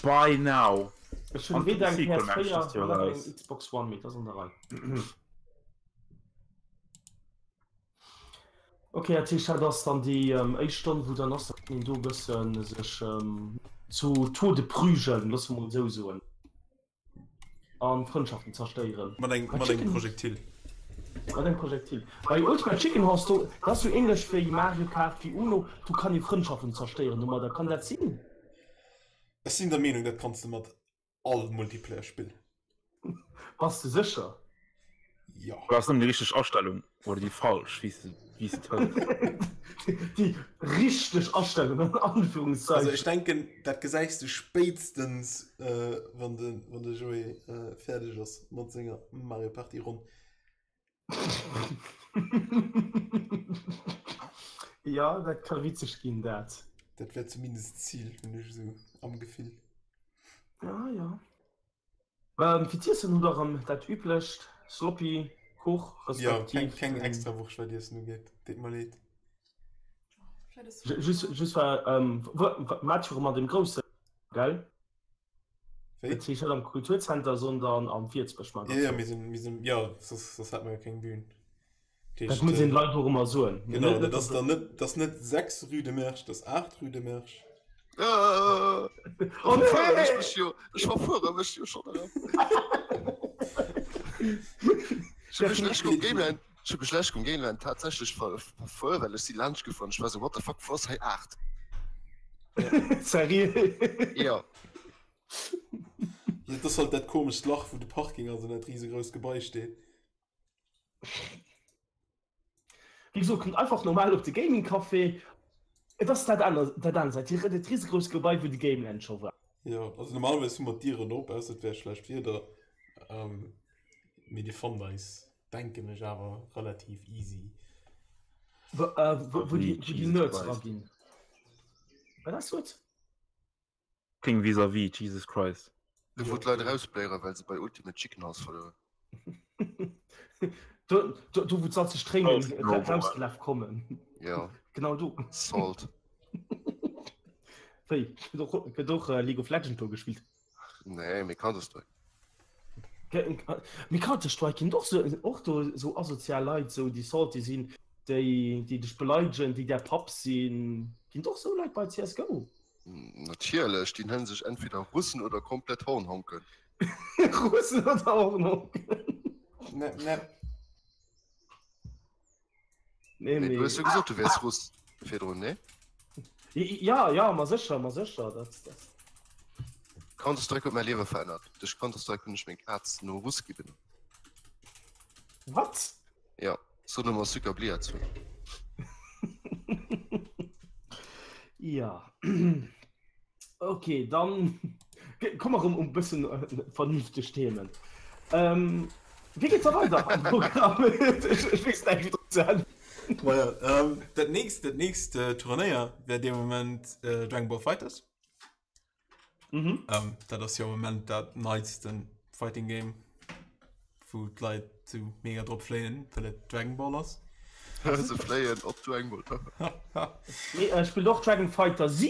Buy now! Ech hunn An weder eng PC koum mengen ech PS4 dëst Joer nach eng eraus. Xbox One, mee et ass an der Rei. Ok, dat heescht dat ass dann déi éischt Stonn wou dann ass, da kann een do e bëssen sech zu Tode prügeln, loosse mer mol esou soen, a Frëndschaften zerstéieren. Mat engem, mat engem Projektil. Mat engem Projektil. Bei Ultimate Chicken Horse, do, dat ass jo ähnlech wéi Mario Kart, wéi Uno, do kann ee Frëndschaften zerstéieren domadder, kann dat sinn? Ech sinn der Meenung, dat kanns de mat all Multiplayer-Spill. Bass de sécher? Jo. Oder ass nëmmen déi richteg Astellung oder déi falsch, wéi s de wéi s de et hëls? Déi richteg Astellung an Anführungszeichen. Also ech denken, dat gesäis de spéitstens, wann de wann de Joé fäerdeg ass mat senger Mario Party Ronn. Jo, dat ka witzeg ginn, dat. Dat wär zumindest d'Zil, hunn ech esou am Gefill. Ja, ja. Ähm, fir z'iessen hutt der erëm dat üblecht, Sloppy, Kuch, Ja, keng, respektiv keng den. extra Wurscht wat Iessen ugeet, deet mer leed. Just, just war, ähm, wat jo erëm an dem groussen, gell? Wéi? Dat heescht net am Kulturzenter, sondern am Wierzbësch Ja, ja, mir sinn, mir sinn, ja, soss, soss hätt mer jo keng Bühn. Dat Dat heescht, muss een äh, Leit och ëmmer soen. genau, Net, dat net, ass dass dann net, dat ass net 6 rue de Mersch, dat ass 8 rue de Mersch. Äh, Oh verfuere ech nee! mech jo, ech verfuere mech jo schonn erëm. Ech hu mech lech um Gameland, ech hu mech lech um Gameland tatsächlech ver, verfuer, well ech si laanscht gefuer an ech war sou, what the fuck, wou ass hei 8? Seriö? Jo. Ja, dat ass halt dat komescht Lach, wou de Parking ass an dat risegrousst Gebai steet. Wéi gesot, kommt einfach normal op de Gaming Café. Et ass dat aner, dat aner Säit, déi, dat risegrousst Gebai, wou de Gameland scho war. Jo, also normalerweis hu mer d'Dieren op, ausser et wär schlecht Wieder. Mee dir fannt eis, denken ech, awer relativ easy. Wou, wou déi, wou déi Jesus Nerds Christ. eraginn. Wat ass gutt? King vis-à-vis, Jesus Christ. Do wou d'Leit erausbléieren, well se bei Ultimate Chicken House verluer hunn. Do, do, do wou d'salzeg Tréinen rausgelaf kommen. Ja. Genau do. Salt. Wéi? Gëtt och, gëtt och äh, League of Legends do gespillt? Nee, mee Counter-Strike. Mee Counter-Strike ginn och so, och do sou asozial Leit, sou déi salty sinn, déi, déi dech beleidegen, déi däi Papp sinn. Ginn och sou Leit bei CSGO? Natierlech, déi nennen sech entweder Russen oder komplett Hornhonken. Russen oder Hornhonken. Ne, ne. Nee, Nee, nee. du hues jo gesot, du wäers Russ virdrun, nee? Ja, ja, ma sécher, ma sécher. Dat, dat. Counter-Strike huet mäi Liewe verännert. Duerch Counter-Strike hunn ech meng Kaz no Ruski benannt. Wat? Ja, so ëmmer Suka Bliat zu. Ja. Ok, dann komme mer erëm um bëssen vernünfteg Themen. Ähm, wéi geet da weider am Programm? Ech weess näischt wéi drop ze äntweren. Maja, ähm, dat nächst, dat nächst äh, Turnéier wär dee Moment äh, Dragon Ball Fighters. Mhm. Ähm, dat ass jo am Moment dat neitsten Fighting Game, wou d'Leit sou mega drop fléien, well et Dragon Ball ass. Se fléien op Dragon Ball. Nee, äh, spillt och Dragon Fighter Z.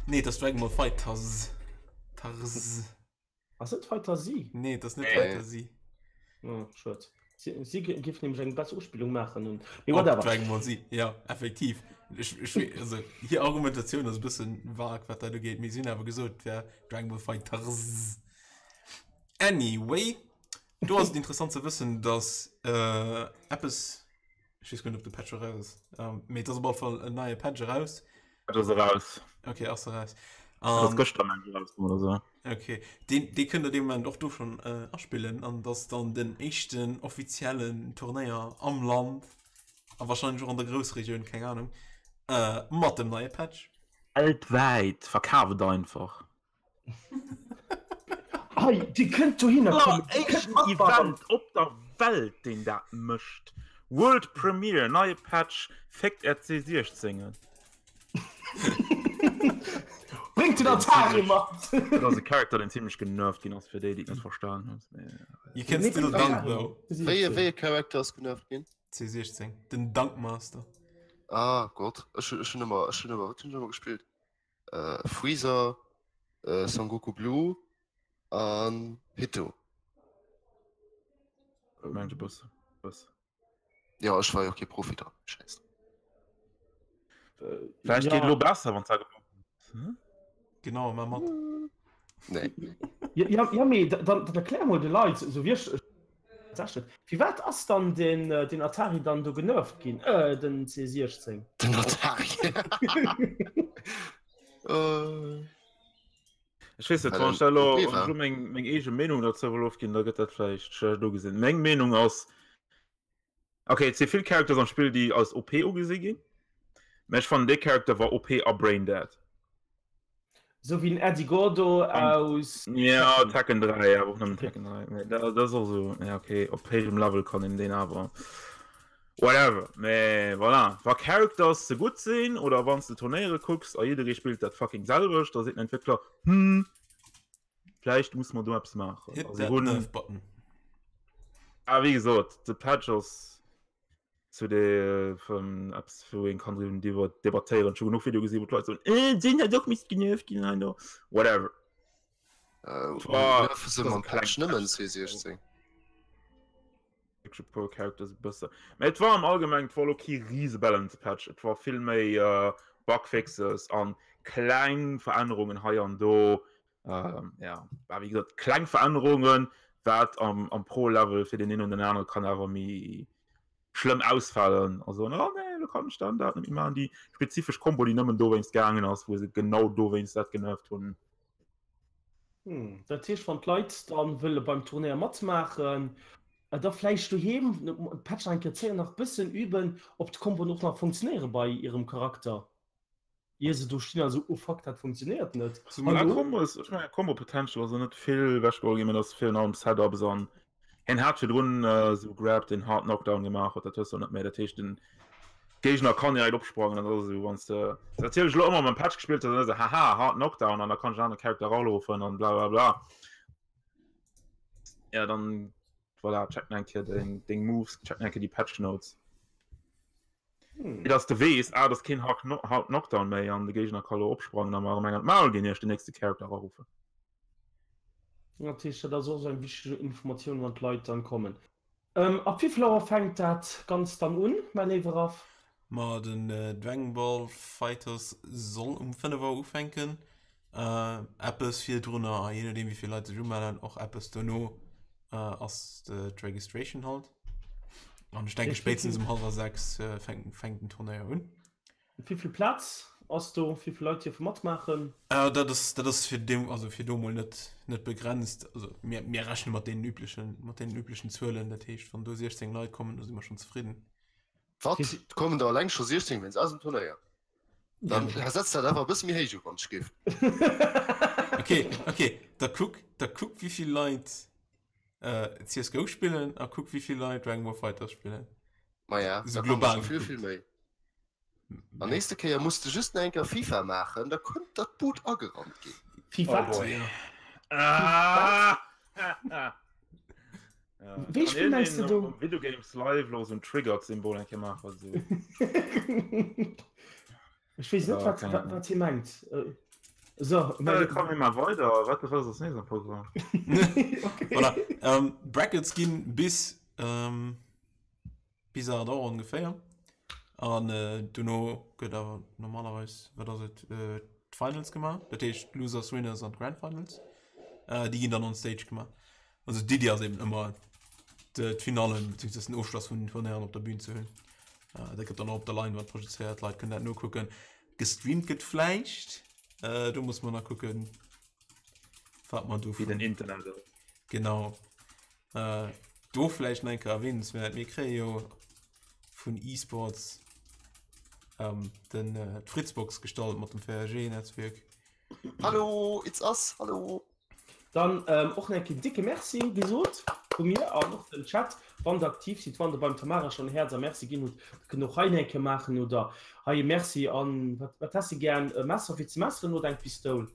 Nee, et ass Dragon Ball Fighters. Tars. Ass net Fighter Z? Nee, et ass net Nee. Fighter Z. Oh, schued. Si, si géif nämlech eng besser Uspillung maachen un. Mee Op whatever. Dragon Ball Z, ja, effektiv. Ech, ech, wee- also, hir Argumentatioun ass e bëssen vag, wat dat ugeet, mee si hunn awer gesot, et wär Dragon Ball Fighters. Anyway, do ass et interessant ze wëssen, dass äh, eppes, ech weess guer net, ob de Patch scho raus ass, ähm, mee et ass op alle Fall en neie Patch eraus. Dat ass eraus. Okay, ass eraus. Dat ass An gëschter meng ich erauskomm oder sou. okay, deen, dee kënnt der dee Moment och do schonn äh, aspillen an dat ass dann den éischten offiziellen Turnéier am Land a wahrscheinlech och an der Groussregioun, keng Ahnung, äh, mat dem neie Patch. Weltwäit, verkaf et einfach. Hei, Dir kënnt dohinner kommen. Dir kënnt Éischten matbauen. Event op der Welt deen dat mécht. World Premiere, neie Patch, féckt är C16en. Bréngt den Atari mat! Dat ass e Charakter deen zimlech genervt ginn ass, fir déi déi et net verstan hunn. You can still dunk though. Wéi e wéi e Charakter ass genervt ginn? C16, den Dunkmaster. Ah Gott, ech hunn ech hunn ëmmer ech hunn ëmmer wat hunn ech ëmmer gespillt? Äh, Freezer, äh, Son Goku Blue an Hito. Mengt e bësse. Bësse. Ja, ech war jo kee Profi dran. Scheiß. Vläicht geet elo besser, wann d'Saach Hm? Genau, mar mat. Nee. Ja, ja, ja mee dann, dann erklär mol de Leit, sou wéi ech tatsächlich. Firwat ass dann den, äh, den Atari dann do genervt ginn? Äh, den C16. Den Atari. äh, Ech weess net, Well wann en ech da elo OP wann war. ech elo meng, meng eege Meenung dozou wëll ofginn, da gëtt dat vläicht schlecht ugesinn. Meng Meenung ass, okay, et si vill Characters am Spill, déi als OP ugesi ginn, mä ech fannen dee Character war OP a braindead. Sou wéi den Eddie Gordo aus. Ja, Tekken 3, awer och nëmmen Tekken 3. Mee dat ass och sou, ja okay, op héijem Level kann een deen awer. Whatever, mee voilà, wa Characters ze gutt sinn oder wann s de Turnéiere kucks a jidderee spillt dat fucking selwecht, da seet den Entwéckler, hm, vläicht musse mer do eppes maachen. Hit A si that hunn, nerf button. ah wéi gesot, de Patch ass zu de vun eppes wou een kann driwwer driwwer debattéieren. Ech hu genuch Videoe gesinn, wou d'Leit soen, äh, deen hätt och misst genervt ginn hei do. Whatever. äh, War- nerven se das mam ass e Patch kleng nëmmen Patch. C16. Wierklech e puer Characters e bësse. Mä et war am Allgemengen, et war elo kee rise Balance Patch, et war vill méi äh, Bugfixes an kleng Verännerungen hei an do. Ähm, ja, war wéi gesot kleng Verännerungen, wat am, am Pro-Level fir den een oder den anere kann awer méi schlëmm ausfalen. Also oh nee, lo kann ech dann dat net méi maachen, déi spezifesch Kombo, déi nëmmen dowéinst gaangen ass, wou se genau dowéinst dat genervt hunn. Hm, dat heescht, wann d'Leit dann wëlle beim Turnéier matmaachen, da vläicht doheem d'Patch nach eng Kéier zéien, nach bëssen üben, ob d'Komboen och nach funktionéiere bei hirem Charakter. Ier se do stinn a sou, oh fuck, dat funktionéiert net. Hallo? Combo ass, ech mengen Combo Potential ass net vill ewechgeholl ginn, mä dat ass virun allem Setups an hien hat virdrun esou Grab den Hard Knockdown gemaach huet, dat hues de net méi. Dat heescht den Géigner kann direkt opsprangen an dat ass esou wann s de natierlech elo ëmmer mam Patch gespillt hues, dann ass esou haha Hard Knockdown an da kann ech en anere Charakter eraruffen an bla bla bla. Ja dann. Voilà, check nach eng Kéier deng, deng Moves, check nach eng Kéier déi Patch Notes. Fir dass de weess, ah, dat ass keen Hard, Hard Knockdown méi an de Géigner ka lo opsprangen a mer erëm eng an d'Maul ginn, ier ech den nächste Character eraruffen. Dat heescht, dat ass och esou eng wichteg Informatioun, wann d'Leit dann kommen. Ab wéivill Auer fänkt dat Ganzt dann un, mäi léiwe Raph? Ma den Dragon Ball Fighters soll um 5 Auer ufänken. Eppes virdrunner, a jee nodeem wéi vill Leit sech umellen, och eppes dono ass d'Registration halt. An ech denke spéitstens um hallwer 6 fänkt den Turnéier un. Wéivill Plaz ass do? Wéivill Leit dierfe matmaachen? Dat ass, dat ass fir deem, also fir do mol net, net begrenzt. Also mir, mir rechne mat deenen üblechen, mat deenen üblechen Zuelen. Dat heescht, wann do 16 Leit kommen, da si mer schonn zefridden. Wat? Et kommen der eleng scho 16 wéinst eisem Turnéier. Dann setz dat awer e bësse méi héich u, wann ech géif. Okay, okay, da kuck, da kuck wéivill Leit CSGO spillen a kuck wéivill Leit Dragon Ball Fighters spillen. Maja, So da kommen der global scho vill, gekuckt. vill méi. An nächste Kéier muss de just nach eng Kéier FIFA maachen, da kënnt dat Boot agerannt ginn. FIFA? Oh boy. Ja. Ah! Ja. Wéi Kann Spill mengs de iergendeen do? um Videogames Live lo esou en Triggered-Symbol eng Kéier maachen? Esou. Ech weess net, Ja, wat, keine wat, Ahnung. wat hie mengt. Äh, So, Äh, komm mir mal weider. Wat wat ass nächst am Programm? okay. Voilà. Ähm, Brackets ginn bis, ähm, bis 8 Auer ongeféier. An äh, dono gëtt awer normalerweis, wat ass et, äh, d'Finals gemaach. Dat heescht Losers, Winners an d'Grand Finals. Äh, déi ginn dann on Stage gemaach. Also d'Iddi ass eben ëmmer d'Finallen beziehungsweise den Ofschloss vun den Turnéieren op der Bühn ze hunn. Äh, dat gëtt dann och op der Leinwand projezéiert, d'Leit kënnen dat nokucken. Gestreamt gëtt vläicht, äh, do muss man nach kucken, wat man do Wéi den Internet ass. Genau. Äh, do vläicht nach eng Kéier erwähnenswäert, mir kréie jo vun eSports ähm, den äh, d'Fritzbox gestallt mat dem 4G-Netzwierk. Hallo, it's us, hallo. Dann och nach eng Kéier dicke Merci gesot vu mir an och dem Chat, wann der aktiv sidd, wann der beim Tamara schonn e Häerz a Merci ginn hutt, da kënnt der och hei nach eng Kéier maachen oder hei e Merci an wat wat häss de gären, e Messer fir ze messeren oder eng Pistoul?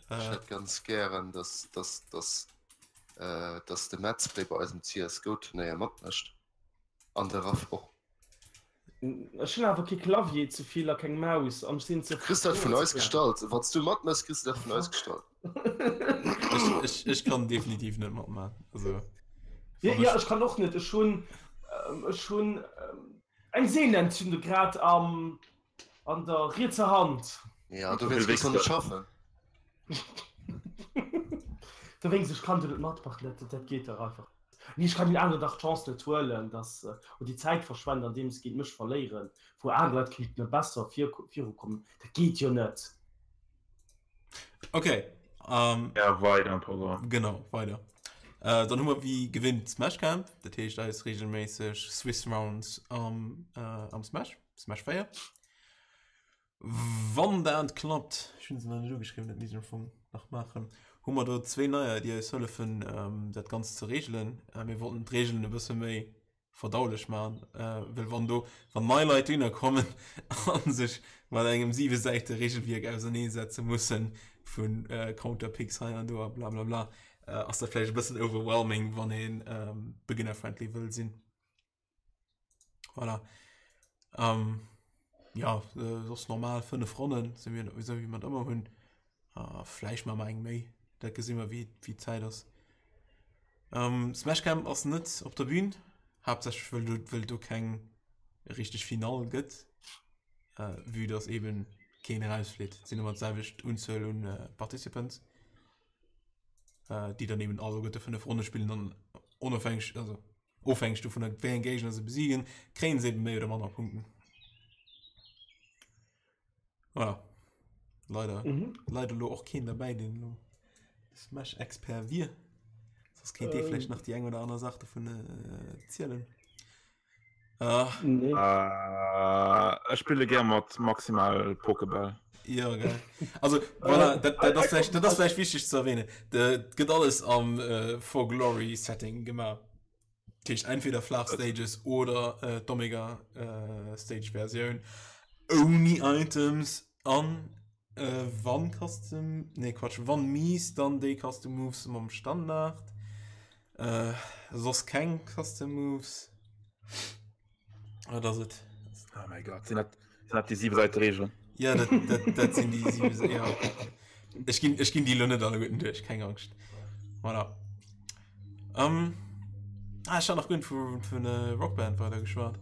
Ech hätt ganz gären, dass dass dass dass de Metzplay bei eisem CSGO-Turnéier matmécht an de Raph och. Ech hunn awer kee Clavier ze vill a keng Maus an ech sinn ze. Du kriss dat vun eis gestallt. Wann s du matmëss, kriss du dat vun eis gestallt. Ech, ech, ech kann definitiv net matman. Also, Ja, ja, ech kann och net. Ech hunn, ech hunn eng Sehnentzündung grad am, an der rietser Hand. Ja, dowéinst kanns du net schaffen. Dowéinst, ech kann do net matmaachen. Dat, dat geet dach einfach. Nee, ech kann den aneren dach d'Chance net huelen, dass, oder déi Zäit verschwenden, andeems se géint mech verléieren, wou aner Leit kéinten besser virukommen. Dat geet jo net. Okay. Ähm, ja, weider am Programm. Genau, weider. Äh, dann hu mer wéi gewinnt Smash Camp, dat heescht eis regelméisseg Swiss Rounds am, äh, am Smash, Smash 4. Wann dat klappt, ech hunn se nach net ugeschriwwen, dat misst ech am Fong nach maachen, hu mer do zwéin Neier, déi eis hëllefen, dat Ganzt ze reegelen. Mir wollten d'Reegelen e bësse méi verdaulech maachen, well wann do, wann nei Leit dohinner kommen a sech mat engem siwe Säite Reegelwierk auserneesetze mussen, vu Counterpicks hei an do a blablabla, ass dat vläicht e bëssen overwhelming, wann ee beginner-friendly wëll sinn. Voilà. Ähm, ja, äh, soss normal 5 Ronnen, sou wéi, sou wéi mer et ëmmer hunn. Äh, vläicht maache mer eng méi, dat gesi mer wéi, wéi d'Zäit ass. Ähm, Smash Camp ass net op der Bühn, haaptsächlech wëll do, wëll do keng richteg Finall gëtt, äh, vue dass eben keen erausflitt. Et sinn ëmmer d'selwecht Unzuel un äh, Participants, äh, déi dann eben alleguerte 5 Ronne spillen an onofhängeg, also Ofhängeg dovunner, wéi eng Géigner se besiegen, kréien se eben méi oder manner Punkten. Voilà. Leider, mhm. leider lo och keen dabei, den lo Smash-Expert wier. Sonst kéint dee ähm. vläicht nach déi eng oder aner Saach dovun äh, zielen. Uh. Nee. Uh, ech spille gär mat maximal Pokéball. Ja, geil. Also, voilà, dat, dat, ass vielleicht, dat ass vielleicht wichtig ze erwähnen. Dat gëtt alles am äh, For Glory Setting gemaach. Dat heescht entweder flach Stages oder äh, d'Omega äh, Stage Versioun ouni Items an äh, wann Custom, nee Quatsch, wann mies, dann déi Custom Moves mam Standard. Äh, soss keng Custom Moves. Ah, dat ass et. Oh mein Gott, sinn dat, sinn dat déi siwe Säite Regeln? Ja, dat, dat, dat sinn déi siwe Säite, ja. Ech ginn, ech ginn déi elo net alleguerten duerch, keng Angscht. Voilà. Um, ah, ech hat nach guer net vu, vun äh, Rockband weider geschwat.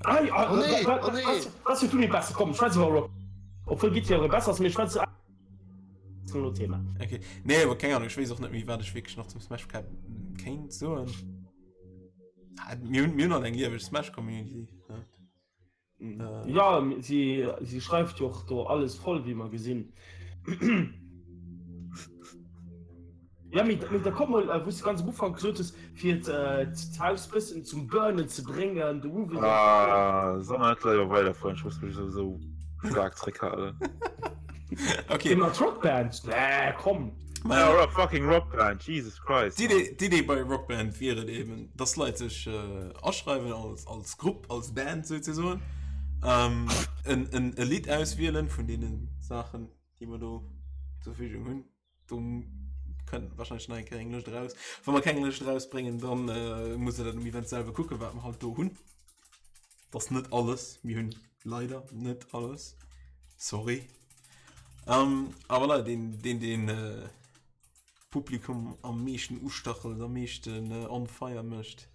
Ah, ah, Oh nee, dat, oh nee. dat, dat ass jo vill méi besser. Komm, schwätz iwwer Rock. Obwuel Guitar Hero besser ass, mee schwätz no Thema. Okay. Nee, awer keng Ahnung, ech weess och net méi, wat ech wierklech nach zum Smash Cap kéint soen. Ah, Mir hunn, mir hunn all eng lieweg Smash Community. Ne? Äh. Ja, si, si schreift jo och do alles voll, wéi mer gesinn. Ja, mee, mee da komm mol, wou s de ganz am Ufank gesot hues, fir d'Haus bëssen zum Burnen ze bréngen, de Uwe. Ah, soll mer net leider weiderfueren, ech muss mech souwisou staark zréckhalen. Okay. Mat Rockband? Nee, komm. Ja, Rock, fucking Rockband, Jesus Christ. D'Idee, d'Idee bei Rockband wier et eben, dass Leit sech äh, aschreiwen als, als Grupp, als Band souzesoen, ähm, en, en, e Lidd auswielen vun deenen Saachen, déi mer do zur Verfügung hunn. Do kënnt wahrscheinlech nach eng Kéier eng Lëscht eraus. Wa mer keng Lëscht erausbréngen, dann äh, muss der dat um Event selwer kucken, wat mer halt do hunn. Das ass net alles. Mir hunn leider net alles. Sorry. Ähm, awer voilà, deen, deen, deen äh, Publikum am meeschten ustachelt, am meeschten äh, on fire mécht.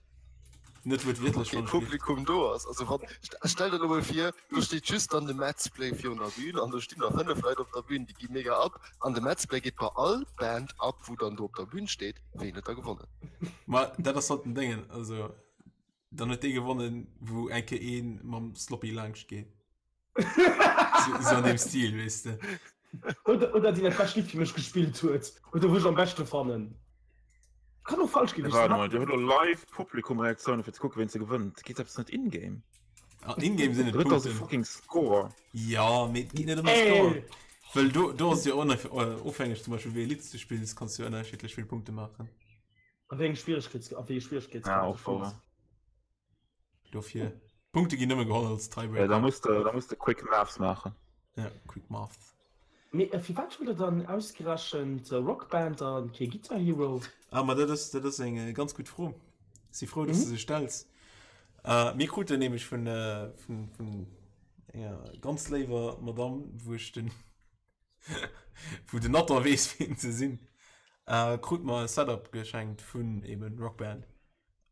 Net wuertwiertlech Wann kee Publikum do ass, also wann, stell der elo mol vir, do steet just dann de Madsplay virun der Bühn an do stinn nach 5 Leit op der Bühn, déi gi mega ab an de Madsplay geet bei all Band ab, wou dann do op der Bühn steet. Ween huet da gewonnen? Ma dat ass halt den Déngen, also dann huet dee gewonnen, wou eng Kéier ee mam Sloppy laangscht geet. So an deem Stil, weess de. Oder, oder déi dat bescht Lidd fir mech gespillt huet. Oder wou ech am beschte fannen. Kann och falsch gewiescht Warte mal, Dir hutt elo live Publikumreaktioune fir ze kucken, ween ze gewënnt. Geet eppes net in-game? Ah, in-game sinn et Huet ass e Punkten. fucking Score. Ja, mee et geet net ëm de Score. Well do, do ass jo ofhängeg zum Beispill wéi e Lidd s du spills, kanns du jo ënnerschiddlech vill Punkte maachen. A wéi eng Schwieregkeets, a wéi ee Schwieregkeetsgrad Ja, du och wouer. spills. Dofir, Punkte ginn nëmme geholl als Tiebreaker. Da muss de, da muss de Quick Maths maachen. Ja, Quick Maths. Mee firwat hutt der dann ausgerechent Rock Band a kee Guitar Hero? Ah, ma dat ass, dat ass eng ganz gutt Fro. Si frou, dass du se stells. Mir kruten nämlech vun, vun, vun enger ganz léiwer Madamm, wou ech den, wou den Nathan weess, wien se sinn, krute mer e Setup geschenkt vun eben Rock Band.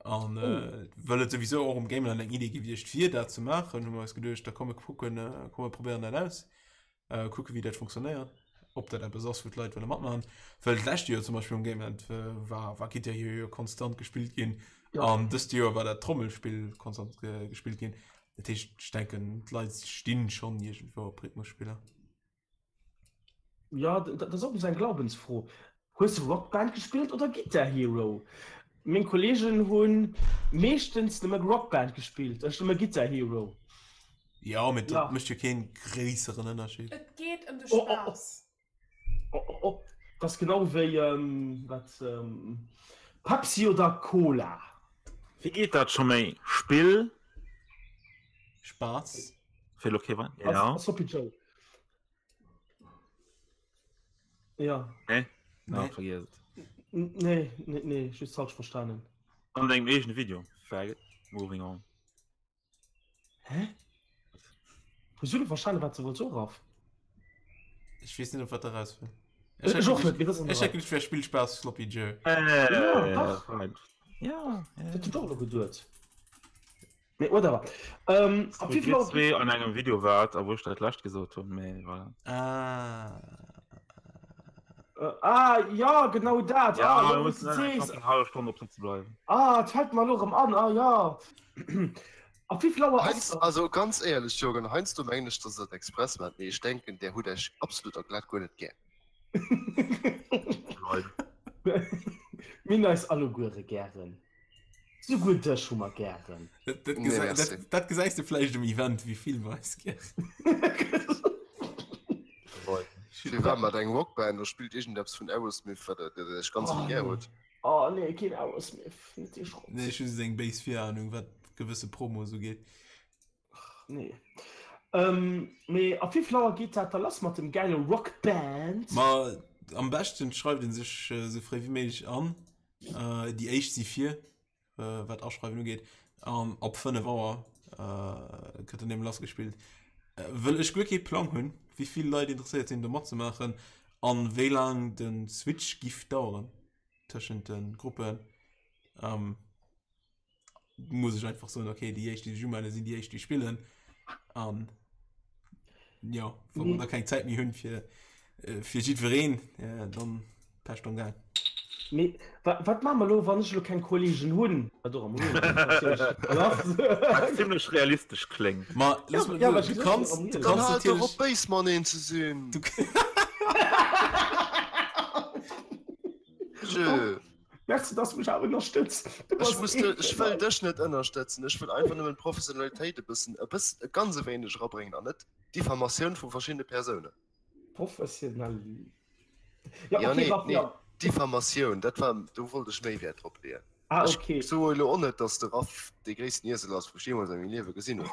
An oh. Well et souwisou och um Gameland eng Idee gewiescht wier, dat ze maachen, hu mer eis geduecht, da komm mir kucken, komm mir probéieren dat aus, kucke wéi dat funktionéiert, ob dat eppes ass, wou d'Leit wëlle matmaachen. Well d'lescht Joer zum Beispill um Gameland war, war Guitar Hero jo konstant gespillt ginn. Ja. An dëst Joer war dat Trommelspill konstant gespillt ginn. Dat heescht, ech denken, d'Leit stinn schonn iergendwou op Rhythmusspiller. Ja, dat ass och eng Glaubensfro. Hues de Rock Band gespillt oder Guitar Hero? Meng Kollegen hunn meeschtens nëmme Rock Band gespillt, ech nëmme Guitar Hero. Jo, mee dat mécht jo keen gréisseren Ënnerscheed. Et geet ëm de Spaass. Oh, oh, oh. Dat ass genau wéi wat Pepsi oder Cola. Wéi geet dat scho méi? Spill. Spaass. Fir elo kee Wein. Ja. Sloppy Joe. Ja. Nee? Nee. vergiess et. Nee, nee, nee, just falsch verstanen. An dengem eegene Video. Faggot. Moving on. Hä? Hues du verstanen, wat se wollt soen, Raph? Ech weess net, op wat der raus wëll. Ech och net, mee dat ass Ech hätt geduecht, wär Spill Spaass Sloppy Joe. Äh, Ja, dach. Ja, ja. Dat huet och elo geduet. Mee whatever. Ähm, ab Wou wéi vill dir Auer zwee an engem Video waart a wou ech dat lescht gesot hunn, mee voilà. Ah. Äh, ah, ja, genau dat. Ja, ah, mir lo, wou mussen du eng sees. knapp eng hallef Stonn op sëtze bleiwen. Ah, et fält mer elo erëm an. Ah, ja. Ab wéi vill Auer ass Heiansdo, dat? also ganz éierlech Jürgen, heiansdo mengen ech, dass der dat express maacht, mee ech denken, där hutt Iech absolut a glat guer net gär. Lol. Mir hunn eis alleguere gären. Souguer dech hu mer gären. Dat, dat, Nee, gesäi, merci. dat, dat gesäis de vläicht um Event, wéi vill mer eis gären. Wie war mat eng Rockband a spillt iergendeppes vun Aerosmith, wat der der iech ganz Oh, vill gär nee. hutt. Oh nee, keen Aerosmith. Net dee Schrott. Nee, ech hu just eng béis Virahnung, wat gewësse Promos ugeet. Nee. Ähm, mee ab wéi vill Auer geet dat da lass mat dem gäile Rockband? Ma am beschten schreift een sech esou fréi wéi méiglech an. Äh, déi éischt si vir, äh, wat Aschreiwen ugeet. An ab 5 Auer äh, gëtt dann eben lassgespillt. Äh, wëll ech guer kee Plang hunn, wéi vill Leit interesséiert sinn, do matzemaachen an wéi laang de Switch giff daueren tëschent de Gruppen. Ähm, muss ech einfach soen, okay, déi éischt, déi sech umellen, sinn déi éischt, déi spillen. An ja, wa mer da keng Zäit méi hunn fir, äh, fir jiddwereen, ja, dann Pech am Gaang. Mee wat maache mer elo, wann ech elo keng Kolleegen hunn? Wat och am Wat zimmlech realistesch kléngt. Ma looss mol, du kanns, du Dann kanns halt dach natierlech. op béis mateneen ze sinn. Du. Jö. Merci, dass du mech awer ënnerstëtz. Du Ech bass muss ee. de, ech wëll dech net ënnerstëtzen, ech wëll einfach nëmmen d'Professionalitéit e bëssen, e bëss, e ganz e wéineg erabréngen an net d'Diffamatioun vu verschiddene Persounen. Professionell. Ja, Ja, okay, nee, Raff, nee, ja. Diffamatioun, dat war, do wollt ech méi Wäert drop leeën. Ah, Ech okay. soe elo och net, dass de Raff dee gréissten Iesel ass, wou ech jeemools a mengem Liewe gesinn hunn.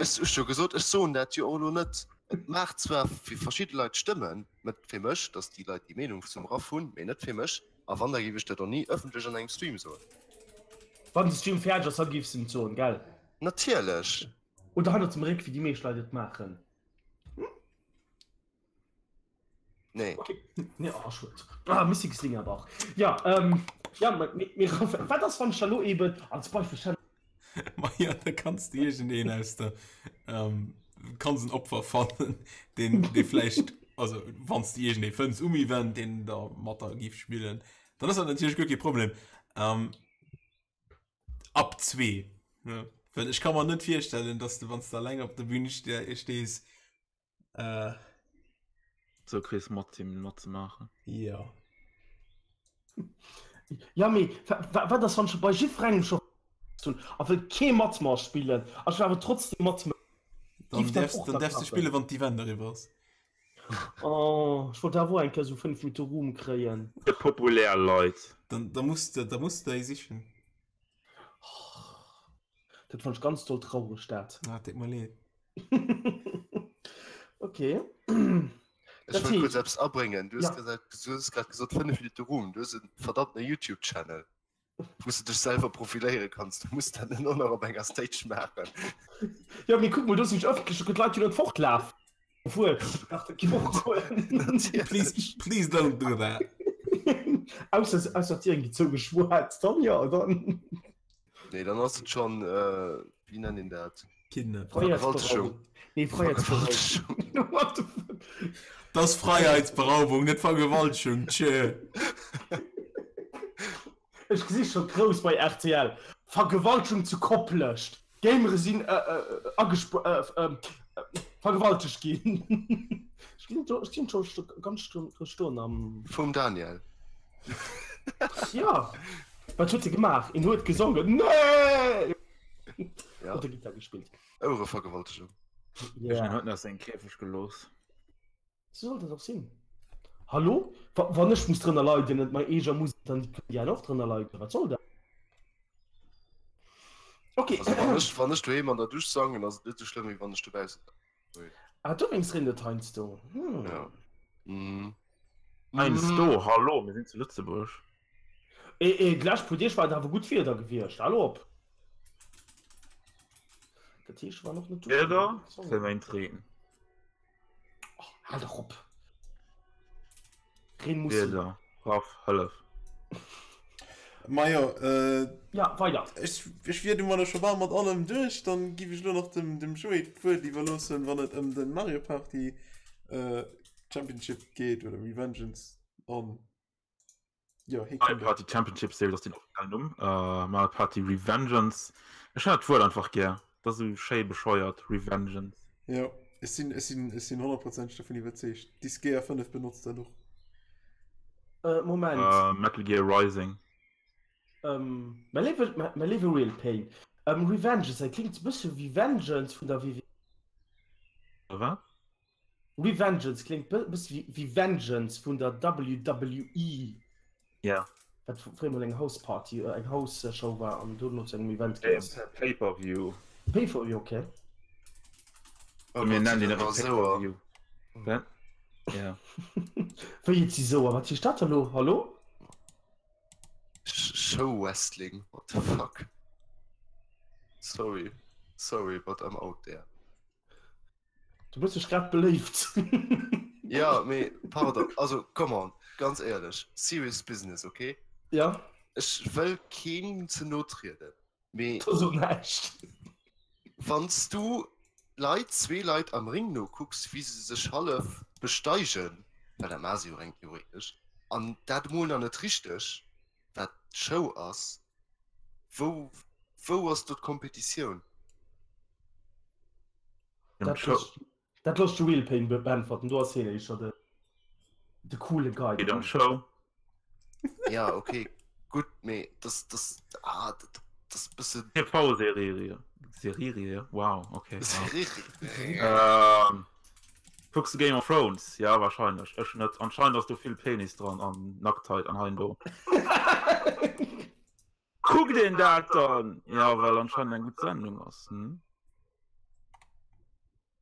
Ech hu jo gesot, ech soen dat jo och elo net. Et mag zwar fir verschidde Leit stëmmen, net fir mech, dass déi Leit déi Meenung zum Raff hunn, mee net fir mech. A wann, da géif ech dat och ni ëffentlech an engem Stream soen. Wann de Stream fäerdeg ass, da géifs de et soen, gell? Natierlech! Oder hannert dem Réck, wéi déi meescht Leit et maachen. Nee. Okay. Nee, oh, schued. Ah, Missing Slingerbach. Ja, ähm, ja, mir, mir, wat ass, wann ech da lo eben als Beispill stellen. Ma ja, da kanns du iergendeen aus der, ähm, kanns en Opfer fannen, deen, dee vläicht, also wann s du iergendee fënns um Event, deen da mat der giff spillen, dann ass dat natierlech guer kee Problem. Ähm, ab zwee, ne? Well ech ka mer net virstellen, dass du, wann s du alleng op der Bühn stees, Äh. Sou kriss mat him matzemaachen. Jo. Ja mee wat ass wann ech bei jiddwerengem scho hunn a wëll kee mat mer spillen a ech wëll awer trotzdem mat mer. Dann däerfs dann däerfs de spillen wann d'Event eriwwer ass. Oh ech wollt awer och eng Kéier sou 5 Minutte Ruhm kréien. Fir populär Leit. Dann da muss de da muss de déi sichen. Dat fand ech ganz doll traureg dat. Ah, deet mer leed. Okay. Ech wëll kuerz eppes abréngen. Du hues ja. gesagt, du hues grad gesot 5 Minutte Ruhm. Du hues en verdammten YouTube-Channel, wou s du dech selwer profiléiere kanns. Du muss dat net och nach op enger Stage maachen. Ja, mee kuck mol, do sinn ech ëffentlech, do kënnen d'Leit jo net fortlafen. Obwuel, dach, dat géif och goen. Please, please don't do that. Ausser, ausser d'Dieren gi zougeschwat, dann jo, dann. Nee, dann ass et schon, äh, wéi nennt een dat? Kidnap. Vergewaltegung. Nee, Fräiheetsberaubung. What the fuck? Das ass Freiheitsberaubung, net Vergewaltegung, tschö. Ech gesi scho grouss bei rtl. Vergewaltegung zu Koplescht. Gamere sinn vergewaltegt ginn. Ech ginn scho ganz grouss stoen am. Vum Daniel. Ja, wat huet se gemaach? En huet gesongen. Nee! Ja. Op der Gittar gespillt. Ouerevergewaltegung. Ja. Ech huet nach seng Käfeg gelooss. Sou sollt et och sinn. Hallo? Wa wann ech muss drënner leiden, net mei eeger Musek, dann kënnen déi aner och drënner leiden. Wat soll dat? Okay. Also wann ech, wann ech doheem an der Dusch sangen, ass et net sou schlëmm, wéi wann ech dobaussen. Ah, dowéinst reent et heiansdo. Hm. Ja. Mhm. Heiansdo, hallo, mir sinn zu Lëtzebuerg. Eh, eh, d'lescht puer Deeg war et awer gutt Wieder gewiescht. Hal op! Dat heescht, war noch net duschen. Wieder fir wéint Reen. Oh, hal dach op! Reen muss sinn. Wieder, Raff, hëllef. Majo, äh. Ja, weider. Ech, ech wier domadder scho bal mat allem duerch. Dann giff ech elo nach dem, dem Joé d'Wuert iwwerloossen, wann et ëm de Mario Party, äh, Championship geet oder Revengeance an. Jo, hie Mario Party Championship Series ass den offiziellen Numm. Äh, Mario Party Revengeance. Ech hunn dat Wuert einfach gär. Dat ass esou schéi bescheuert, Revengeance. Jo, ech sinn, ech sinn, ech sinn honnertprozenteg dovun iwwerzeegt. Disgaea 5 benotzt dat och. Äh, Moment. Äh, Metal Gear Rising. Ähm, mäi léiwe, mäi léiwe Real Pain. Ähm, Revengeance, dat klingt e bësse wéi Vengeance vun der WWE. Wat? Revengeance kléngt bëssi wéi Vengeance vun der WWE. Ja. Wat fréier mol eng House Party, eng House Show war an dono zu engem Event ginn ass. Pay per View. Pay per View, okay. Oh Mir Gott, nennen dat deen war Pay per souer. View. Wat? Ja. Wéi et si souer? Wat heescht dat elo? Hallo? Show Wrestling, what the fuck? Sorry, sorry, but I'm out there. Du hues dech grad beléift. Ja, mee pardon, also come on, ganz éierlech, serious business, okay? Ja. Ech wëll keen ze no trieden, mee. Da so näischt. Wann s du Leit, zwee Leit am Ring nokucks, wéi se sech hallef besteigen, well dat maache se jo reng theoretesch, an dat emol nach net richteg, wat d'Show ass, wou, wou ass do d'Kompetitioun? Dat looss, dat looss de Real Pain beäntwerten, do ass hien éischter de, de coole Guy. Geet ëm d'Show. Ja, okay, gutt, mee das, das, ah, dat, das bësse. TV-Serie, Serie, wow, okay. Serie. Ähm, kucks du Game of Thrones? Ja, wahrscheinlech. Ech net. Anscheinend ass do vill Penis dran an Nacktheit an hei an do. Kuckt een dat dann? Ja, well anscheinend eng gutt Sendung ass, hm?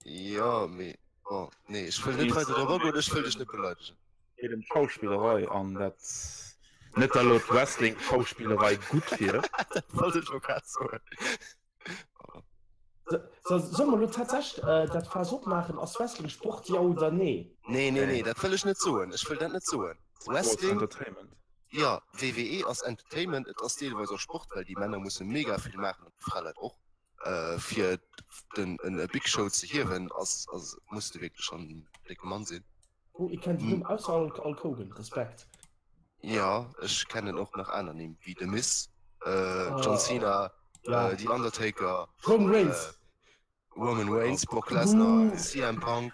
Ja, mee bon, nee, ech wëll net weider drop agoen, ech wëll dech net beleidegen. Geet ëm d'Schauspillerei an dat net dat elo d'Wrestling-Schauspillerei gutt wier. Dat wollt ech och grad soen. So, solle mer elo tatsächlech dat Faass opmaachen, ass Wrestling Sport, jo oder nee? Nee, nee, nee, dat wëll ech net soen. Ech wëll dat net soen. Sports Entertainment. Jo, WWE ass Entertainment, et ass deelweis och Sport, well déi Männer musse mega vill maachen an d'Fraleit och. Fir den e Big Show ze hiewen ass ass muss de wierklech schonn en décke Mann sinn. Oh, ee kennt déi Numm ausser Hulk Hogan. Respekt. Jo, ech kennen och nach aner Nimm wéi The Miz, John Cena, The Undertaker, Roman Reigns, Roman Reigns, Brock Lesnar, CM Punk,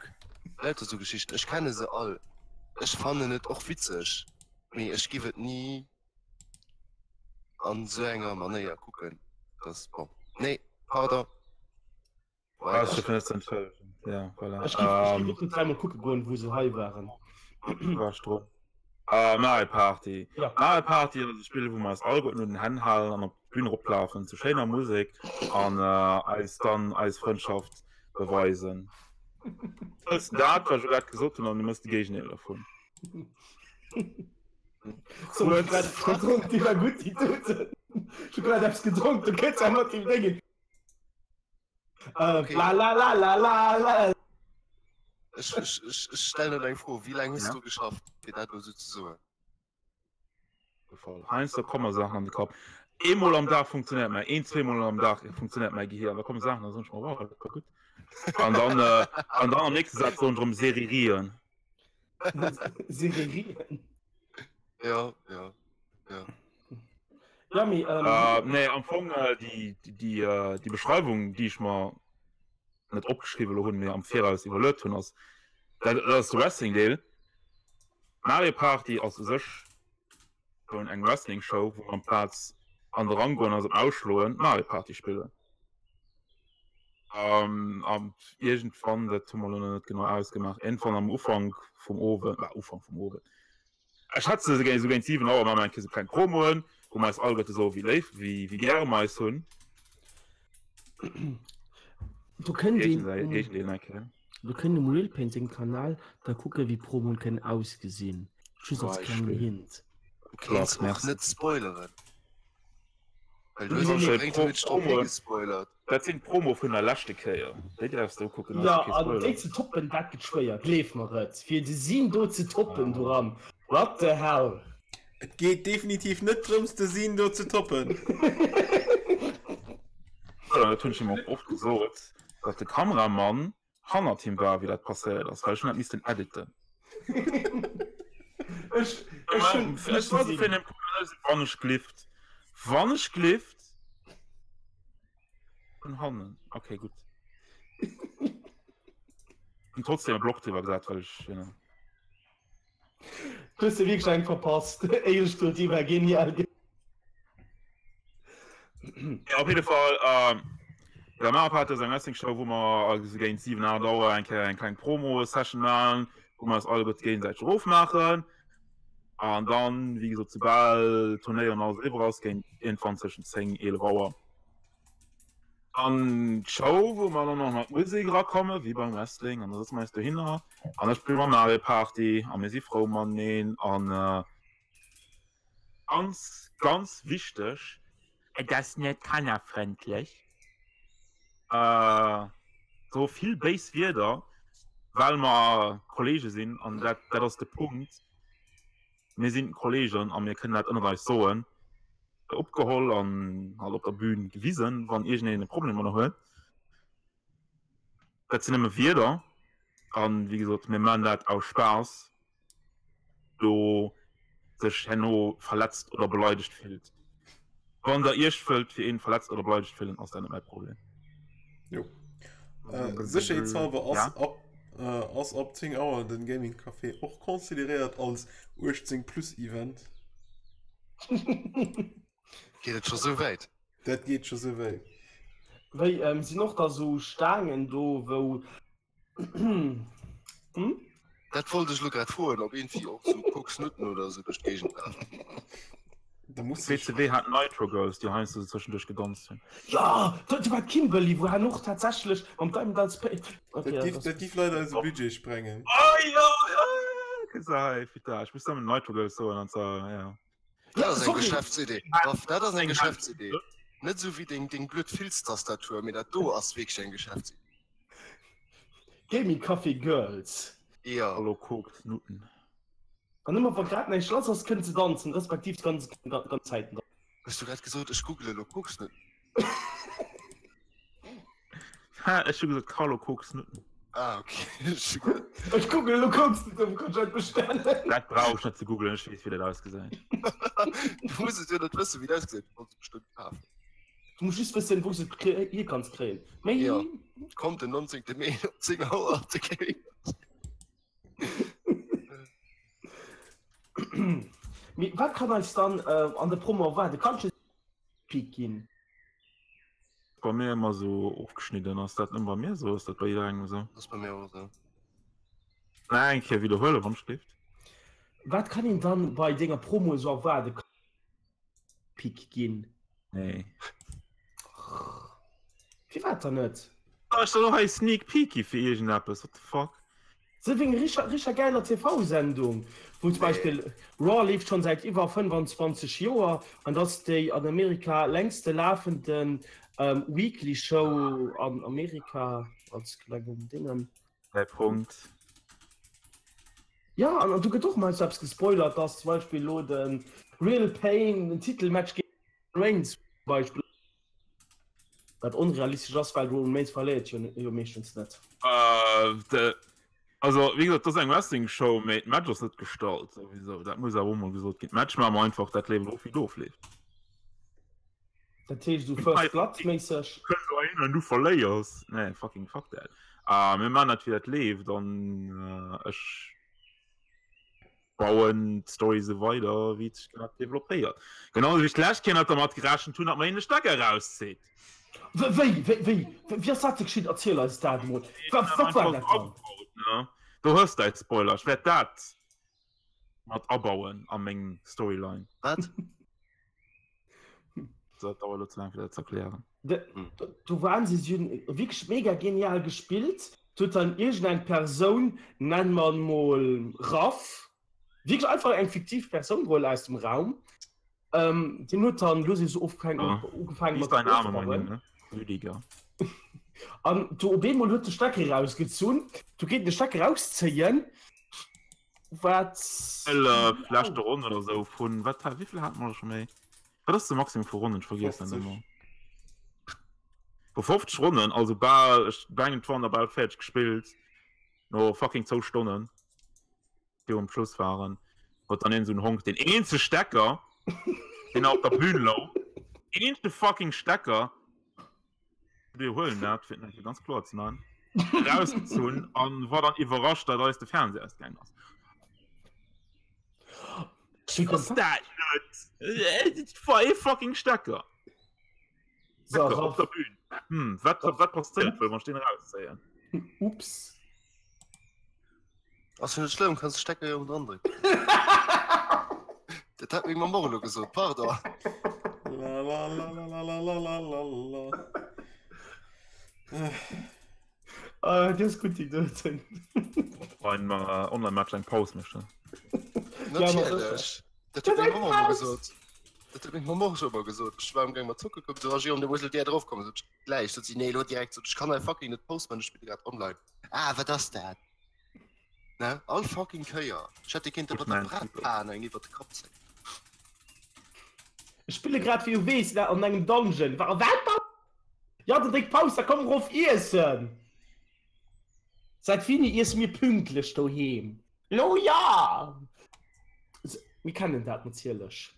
lauter sou Geschichten. Ech kenne se all. Ech fannen et och witzeg, mee ech giff et ni an sou enger Manéier kucken, dass bon, nee, pardon. Ah, ech dierf net entschëllegen. Ja, voilà. Ech giff, ech giff och net dräimol kucke goen, wou se hei waren. War ech drun. Ah, Mario Party. Ja. Mario Party ass e Spill, wou mer eis alleguerten un den Hänn halen an op d'Bün eroplafen zu schéiner Musek an eis dann eis Frëndschaft beweisen. Wëlls de dat, wat ech elo grad gesot hunn, an du méchs de Géigendeel dervun. So, ech grad gedronk, déi war gutt, déi Tuten. Ech hu grad eppes gedronk, du kënns ja mat dem Déngen. Äh, Okay. la la la la la la. Ech, ech, ech, ech stellen elo eng Fro, Wéi laang hues Ja. du geschafft, fir dat elo esou ze soen? Gefall. Heiansdo komme Saachen an de Kapp. Eemol am Dag funktionéiert mäi, een, zweemol am Dag funktionéiert mäi Gehir an da komme Saachen, da soen ech mer, wow, dat war gutt. An dann, äh, an dann am nächste Saz soen ech erëm Serierien. Serierien. Ja, ja, ja. Ja, mee, ähm, Äh, nee, am Fong äh, déi, déi, déi, äh, déi Beschreiwung, déi ech mer net opgeschriwwen elo hunn, mee am Viraus iwwerluet hunn, ass, dat, dat ass de Wrestling-Deel. Mario Party ass u sech schon eng Wrestling-Show, wou mer amplaz an de Rang goen a se ausschloen, Mario Party spillen. Ähm, an iergendwann, dat hu mer elo nach net genau ausgemaach, iergendwann am Ufank vum Owend, bah, Ufank vum Owend, ech schätze esou géint 7 Auer, maache mer eng Kéier esou kleng Promoen, wou mer eis alleguerte soen, wéi léif, wéi, wéi gäre mer eis hunn. Do kënnt een Géigesäit, um, Géigendeel eng Kéier. do kënnt um Real Paint sengem Kanal da kucke wéi Promoen kënnen ausgesinn. Just als klengen Beispill. Hint. Du kéints Klass, och merci. net spoileren. Well du Nee, hues nee, schon nee, eng Pro- Minute drop Promoen. higespoilert. Dat sinn d'Promo vun der leschte Kéier. Déi däerfs de ukucken, Ja, ass kee an Spoiler. déi ze toppen, dat gëtt schwéier, gleef mer et. Fir de Sin do ze toppen doran, what the hell? Et geet definitiv net drëms de Sin do ze toppen. Ja, dat hunn ech him och oft gesot, datt de Kameramann hannert him war wéi dat passéiert ass, well ech hunn dat missten editen. Ech, ech hunn Ech war fir den wann ech glift. Wann ech glift vun hannen. Okay, gutt. Hunn trotzdem e Block driwwer gesat, well ech, you know. Du hues de wierklech eng verpasst. Éierlech gesot, déi war genial. Ja, op jidde Fall, ähm, ja, Mario Party ass eng Wrestling-Show, wou mer also géint 7, 8 Auer eng Kéier eng kleng Promo-Session maachen, wou mer eis alleguerte géigesäiteg erofmaachen. An dann, wéi gesot, soubal d'Turnéier an alles eriwwer ass, géint iergendwann tëschent 10, 11 Auer, An d'Show, wou mer dann och mat Musek erakommen, wéi beim Wrestling, an da sëtze mer eis dohinner an da spille mer Mario Party a mir si frou mateneen an. Ganz, ganz wichteg, et ass net kannerfrëndlech. So vill béis Wierder, well mer Kollege sinn an dat, dat ass de Punkt. Mir sinn Kollegen a mir kënnen dat ënnert eis soen. Opgeholl an halt op der Bühn gewisen, wann iergendeen e Problem domadder huet. Dat sinn nëmme Wierder an, wéi gesot, mir maachen dat aus Spaass. Do sech herno verletzt oder beleidegt fillt. Wann der iech wëllt fir een verletzt oder beleidegt fillen, ass dat net mäi Problem. Jo. Äh, Sécherheetshalber ass ja? ab, äh, ass ab 10 Auer den Gaming Café och consideréiert als 18 plus Event. Geet et scho sou wäit? Dat geet scho sou wäit. Wéi ähm, sinn och da sou Staangen do, wou Hm? Dat wollt ech lo grad froen, ob iergendwéi och sou Koksnutten oder sou duerch d'Géigend lafen. Da muss ech. WCW hat Nitro Girls, déi heiansdo sou zwischenduerch gedanzt hunn. Jo, do war d'Kimberly, wou han och tatsächlech mam Diamond Dallas Page. Okay, dat giff, dat giff leider eise Budget sprengen. Oh jo, jo, jo, jo, ech muss nëmmen Nitro Girls soen an zwar, ja. Dat ass eng Geschäftsidee. Dat ass eng Geschäftsidee. Net esou wéi deng, deng blöd Filztastatur, mee dat do ass wierklech eng Geschäftsidee. Gaming Café Girls. Jo. Hallo Koksnutten. An ëmmer wa grad näischt lass ass, kënnt se danzen, respektiv ganz ganz Zäiten. Hues du grad gesot, ech googele lo Koksnutten? Ha, ech hu gesot Carlo Koksnutten. Ah, okay. Ech googlen elo Koksnutten, wou kann ech dat bestellen? Dat brauch ech net ze googlen, ech weess wéi dat ausgesäit. Du muss et jo net wëssen, wéi dat ausgesäit, du kanns et bestëmmt kafen. Du muss just wëssen, wou s et hier kanns kréien. Méi. Jo, kommt den 19. Mee op 10 Auer op de Gaming. Mee wat kann eis dann an der Promo erwaarden? Kann ech e Peek ginn? Bei mir ëmmer sou ofgeschnidden. Ass dat nëmme bei mir sou? Ass dat bei jidderengem esou? Ass bei mir och esou. Nach eng Kéier widderhuelen, wann ech dierft. Wat kann een dann bei denger Promo esou erwaarden? Peek ginn? Nee. Firwat dann net? Ech soll och hei Sneak Peek gi fir iergendeppes, what the fuck? Sou wéi eng richer geiler TV-Sendung, wou zum Beispill Raw leeft schonn säit iwwer 25 Joer an ass déi an Amerika längste lafende Weekly Show an Amerika als klengen Dingen. Däi Punkt. Jo, an do gëtt och mol eppes gespoilert, dass zum Beispill elo de Real Pain den Titelmatch géint Reigns zum Beispill. Wat onrealistesch ass, well Roman Reigns verléiert jo jo meeschtens net. Also wéi gesot, dat ass eng Wrestling Show, mee d'Match ass net gestallt souwisou, dat muss awer och mol gesot ginn. D'Match maache mer einfach dat leeft of wéi et ofleeft. Dat heescht esou First Blood méisseg? Kënns du heihin an du verléiers? Nee, fucking fuck that. Mir maachen dat wéi dat leeft an ech. Bauen d'Story sou weider wéi et sech grad developpéiert. Genau wéi ech d'lescht Kéier net dermat gerechent hunn, datt mer een de Stecker erauszitt. Wéi? Wéi? Wéi? Wéi ass dat geschitt? Erziel eis dat emol. Wat war dat dann? Do hues däi Spoiler. Ech wäert dat mat abauen a meng Storyline. Wat? Dat dauert elo ze laang fir dat ze erklären. Do waren se, si hunn wierklech mega genial gespillt. Do huet dann iergendeng Persoun, nenne mer en mol Raff, wierklech einfach eng fiktiv Persoun geholl aus dem Raum, deen huet dann lues lues ugefaangen Wie ist mat dein Name, mein ofbauen. Junge? Rüdiger. An do op eemol huet de Stecker erausgezunn. Do geet en de Stecker erauszéien, wat. Leschte Ronn oder sou vun, wat, wéi vill hate mer scho méi? Wat ass de Maximum vu Ronnen? Ech vergiessen dat ëmmer. Vu 50 Ronnen, also bal, ech mengen et waren der bal fäerdeg gespillt, no fucking zwou Stonnen, déi um Schluss waren, huet dann een esou en Honk, deen eenzege Stecker, deen op der Bühn louch, eenzege fucking Stecker, mir huelen dat, fir et nach eng Kéier ganz kloer ze maachen, erausgezunn an war dann iwwerrascht, datt eis de Fernseher ausgaangen ass. Wie Ass dat net? Et war ee fucking Stecker. So, Stecker op Ralf. der Bühn. Hm, wat, wat passéiert wuel, wann ech deen erauszéien? Ups. Ass jo net schlëmm, kanns de Stecker jo erëm dran drécken. Dat hat meng Mamm och elo gesot, pardon. La la la la la la la la la. Ah, déi ass gutt, déi doten. Beim Online-Match eng Paus mécht. Ja, ma Natierlech. Dat huet meng Mamm ëmmer gesot. Dat huet meng Mamm och ëmmer gesot. Ech war amgaang mat zocke komm, sou Roger, an du muss elo direkt erofkommen. Sot ech, gläich. Sot si, nee, elo direkt. Sot ech, ech kann hei fucking net Paus man, ech spille grad online. Ah, wat ass dat? Ne? All fucking Kéier. Ech hätt dir kéinte mat der Bratpan eng iwwer de Kapp zéien. Ech spille grad wéi du weess an engem Dungeon. Wa wat da? Ja, dann dréck Paus, da komm erof iessen. Säit wéini iesse mir pünktlech doheem? Lo ja! Mir kennen dat natierlech.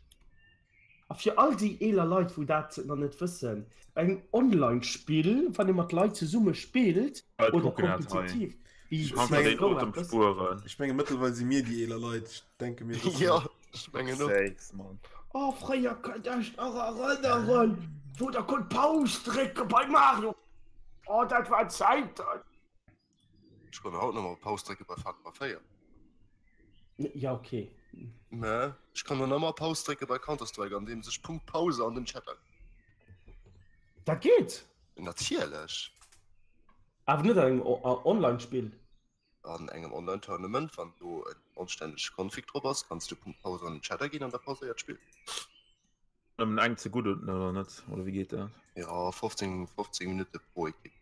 A fir all déi eeler Leit, wou dat nach net wëssen, Bei engem Online-Spill, wann ee mat Leit zesumme spillt Leit oder kucken dat hei. kompetitiv, wéi Ech Kann mengen, den Otem spueren. ech menge mëttlerweil si mir déi eeler Leit. Ech denke mir wëssen. Jo, ech mengen och. Sakes, Mann. Oh, fréier kënnt Iech nach erënneren, wou der konnt Paus drécke bei Mario. Oh, dat waren Zäiten. Ech kann haut nach mol Paus drécke bei Far Cry 4. Ja, okay. Mä ech kann och nach mol Paus drécke bei Counter-Strike, andeems ech Punkt Pause an den Chat aginn. Dat geet? Natierlech. Awer net an engem Online-Spill? An engem Online-Tournament, wann do en anstännege Config drop ass, kanns du Punkt Pause an den Chat aginn an da pauséiert d'Spill. Nëmmen eng ze gutt oder net? Oder wéi geet dat? Jo, 15, 15 Minutte pro Ekipp.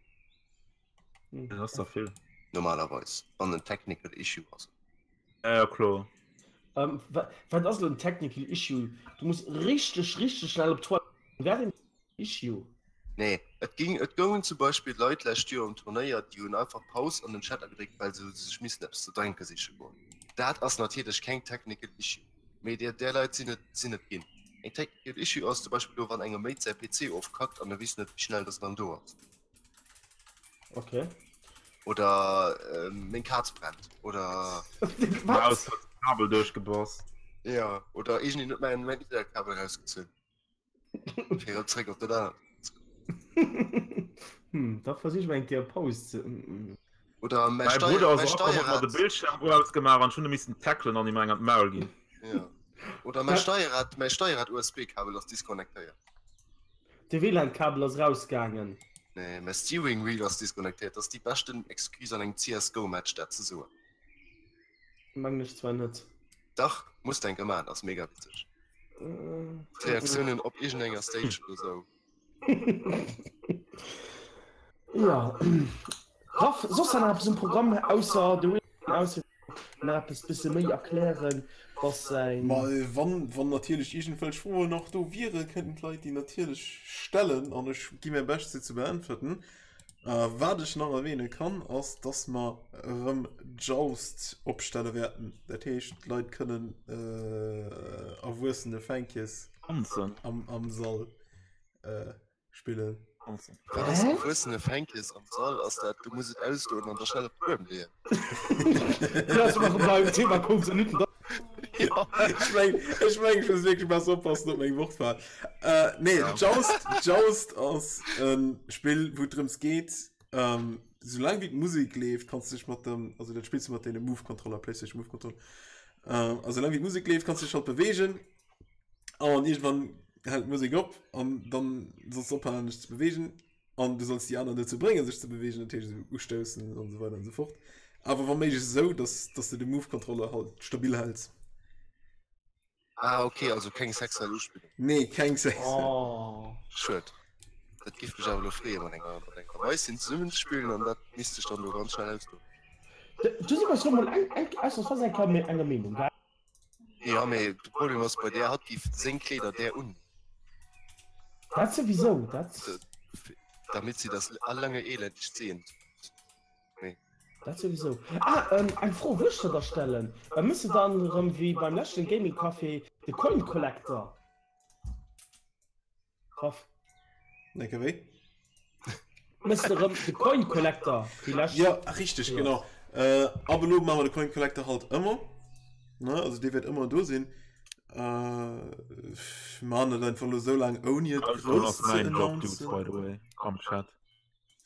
Dat ass der vill. Normalerweis, wann en Technical Issue ass. Ja, ja, kloer. Ähm, wat ass elo en Technical Issue? Du muss richteg, richteg schnell op d'Toilette. Wär en Issue? Nee, et ging, et goungen zum Beispill Leit d'lescht Joer um Turnéier, déi hunn einfach Paus an den Chat agedréckt, well se sech missen eppes ze drénke siche goen. Dat ass natierlech keng Technical Issue, mee där, där Leit sinn et, sinn et ginn. Eng Technical Issue ass zum Beispill elo, wann engem Mate säi PC ofkackt an e weess net, wéi schnell dass en dann do ass. Okay. Oder äh, meng Kaz brennt. Oder. Maus hat Kabel duerchgebass. Ja, oder irgendwie huet mein, mein Internetkabel rausgezunn. Fir erëm zréck op den aneren. Hm, da versich mal eng Kéier Paus ze. Oder mäi Mäi Steier, Brudder mäi ass och komm, huet mer de Steierrad. Bildschirm ausgemaach an ech hunn e missen tackelen an him eng an d'Maul ginn. Ja. Oder mäi Steierrad, mäi Steierrad-USB-Kabel ass disconnectéiert. De WLAN-Kabel ass rausgaangen. Nee, mäi Steering Wheel ass disconnectéiert. Dat ass déi beschten Excuse an engem CSGO-Match dat ze soen. Mengen ech zwar net. Dach, muss de eng Kéier maachen, ass mega witzeg. D'Reaktiounen op iergendenger Stage oder sou. Jo. Raff, soss nach eppes um Programm ausser de Ausser nach eppes bësse méi erklären, was säin. Ma wann, wann natierlech iergendwelch Froen nach do wieren, kënnten d'Leit déi natierlech stellen an ech gi mäi Bescht se ze beäntwerten. Wat ech nach erwähne kann, ass, dass mer erëm Joust opstelle wäerten. Dat heescht, d'Leit kënnen erwuessene Fänkies am, am Sall spillen. Wat ass erwuessene Fänkies am Sall? Ass dat, du muss et ausdoen an da schnell op d'Buem leeën? Lass mach beim Thema komm se net. Ja, ech meng, ech meng, ech muss wierklech besser oppassen op meng Wortwahl. Äh, nee, ja. Joust, Joust ass en Spill, wou et drëms geet, ähm, soulaang wéi d'Musek leeft, kanns du dech mat dem, also dat spills du mat deene Move Controller, PlayStation Move Controller. Ähm, a soulaang wéi d'Musek leeft, kanns du dech halt beweegen. An iergendwann hält d'Musek op an dann solls du ophalen dech ze beweegen an du solls déi aner dozou bréngen sech ze beweegen, dat heescht esou ustoussen an esou weider an esou fort. Awer wa méiglech esou, dass dass du de Move Controller halt stabil häls. Ah ok, also keng sexuell Uspillung. Nee, keng sexuell. Oh. Schued. Dat giff mech awer elo freeën mat enger mat enger Maissin zesummen ze spillen an dat misst ech dann elo ganz schnell ausdoen. Du si mer scho mol eng eng ausnamsweis eng Kéier enger Meenung, gell? Ja mee de Problem ass bei där hatt giff seng Kleeder där un. Dat souwisou, dat. Damit sie das lange Elend nicht sehen. Nee. Dat souwisou. Ah, ähm, eng Fro wëll ech der da stellen. Well musse dann erëm wéi beim leschten Gaming Café de Coin Collector. Raff. Enke wéi? Mëss de rëm de Coin Collector déi lescht. Ja, richteg, genau. Äh, ab elo maache mer de Coin Collector halt ëmmer. Ne? Also dee wäert ëmmer do sinn. Äh, maachen et einfach elo sou laang ouni et grouss ze announcen. By the way, am Chat.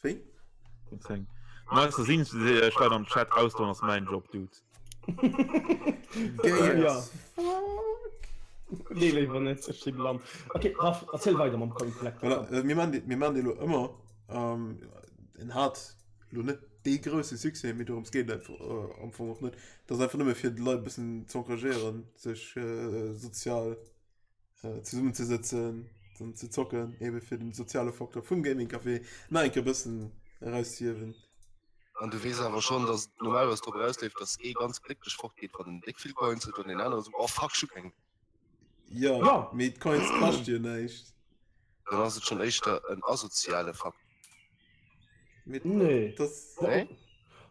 Wéi? Nice, sinn steet am Chat ausdroen ass mäin Job, Dude. Gay Ja. as fuck. Nee, léiwer net, ech si blann. Okay, Raph, erziel weider mam Coin Collector. Voilà, äh, mir man, mir man dee lo ëmmer. Ähm, en hat lo net. dee grousse Succès, mee dorëms geet et einfach am Fong och net. Et ass einfach nëmme fir d'Leit e bëssen z'encouragéieren, sech sozial zesummenzesëtzen an ze zocken, ebe fir den soziale Faktor vum Gaming Café nach eng Kéier e bëssen erauszehiewen. An du weess awer schonn, dass et normalerweis drop erausleeft, dass ee ganz glécklech fortgeet, wann en déck vill Coins huet, an deen anere sou, Oh fuck, ech hu keng méi. Jo, Ja. mee d'Coins kaschte jo näischt. Dann ass et schonn éischter en asoziale Faktor. Mee Nee. das. Nee?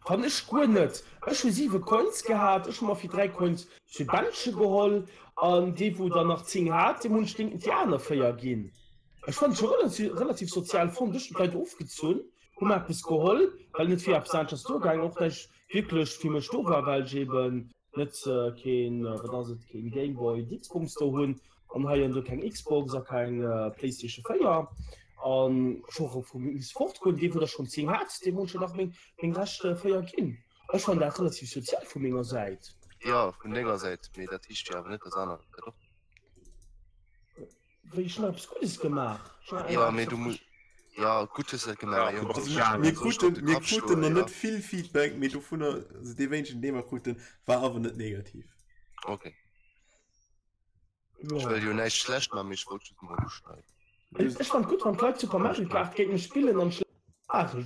Fann ech guer net. Ech hu 7 Coins gehat, ech hu mer fir 3 Coins zwee Bändche geholl an dee wou der nach 10 hat, deem hunn ech déi déi aner 4 ginn. Ech fannen et scho relativ relativ sozial fonnt. Ech hunn d'Leit ofgezunn, hu mer eppes geholl, well net fir eppes aneschters do gaangen, och näischt wierklech fir mech do war, well ech eben net keen, wat ass et, keen Gameboy Dingsbums do hunn an hei an do keng Xbox a keng Playstation 4 an ech och vu miss fort goen. Dee wou der schonn 10 hat, deem hunn ech jo nach meng meng Rescht 4 ginn. Ech fannen dat relativ sozial vu menger Säit. Jo, vun denger Säit, mee dat heescht jo awer net, dass aner dat och. Wéi ech hunn eppes Guddes gemaach. Ja, mee du muss. Ja, gutt hues dat gemaach. Ja, also, mir kruten, mir kruten noch net vill Feedback, mee dovunner, also dee wéinegen, dee mer kruten, war awer net negativ. Okay. Ech wëll jo näischt schlecht maachen, mee ech wollt just mol uschneiden. Ech fand gutt, wann d'Leit Super Mario Kart géint mech spillen an Schlafe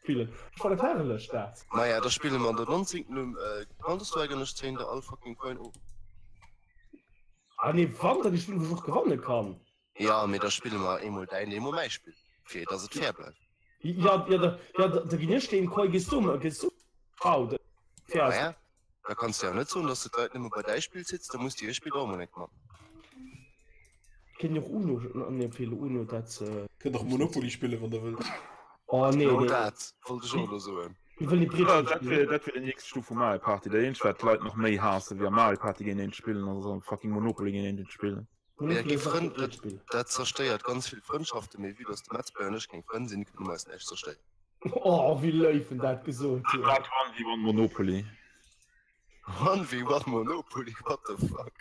spillen. Ech fand dat herrlech dat. Maja, da spille mer an der 19. Um Counter-Strike an ech zéien der all fucking Coin of. Ah nee, wann, dann e Spill wou ech och gewanne kann. Jo, mee da spille mer eemol däin, eemol mäi Spill, fir dass et fair bleift. Jo, jo, da, jo, da ginn ech deen Coin, gëss du, gëss du, au, da, fair ass. Naja, da kanns du jo net soen, dass du d'Leit nëmme bei däi Spill zitts, da muss du hir Spill och emol eng Kéier mat. Kéint och Uno, nee, wéi Uno, dat. Kënnt och Monopoly spillen, wann der wëllt. Oh nee, Genau nee. dat wollt ech och elo soen. Mir wëllen déi Ja, Breetspill dat spillen. wier, dat wier déi nächst Stuf vu Mario Party. Dat eenzegt, wat d'Leit nach méi haassen, wéi a Mario Party géinteneent spillen, ass a fucking Monopoly géinteneent spillen. Mee dat Monopoly gi ass och Frënn, e Breetspill. dat zerstéiert ganz vill Frëndschaften, mee vue dass de Metzbär an ech keng Frënn sinn, kënne mer eis näischt zerstéieren. Oh, wéi léif en dat gesot huet. Dat 1v1 Monopoly. 1v1 Monopoly, what the fuck?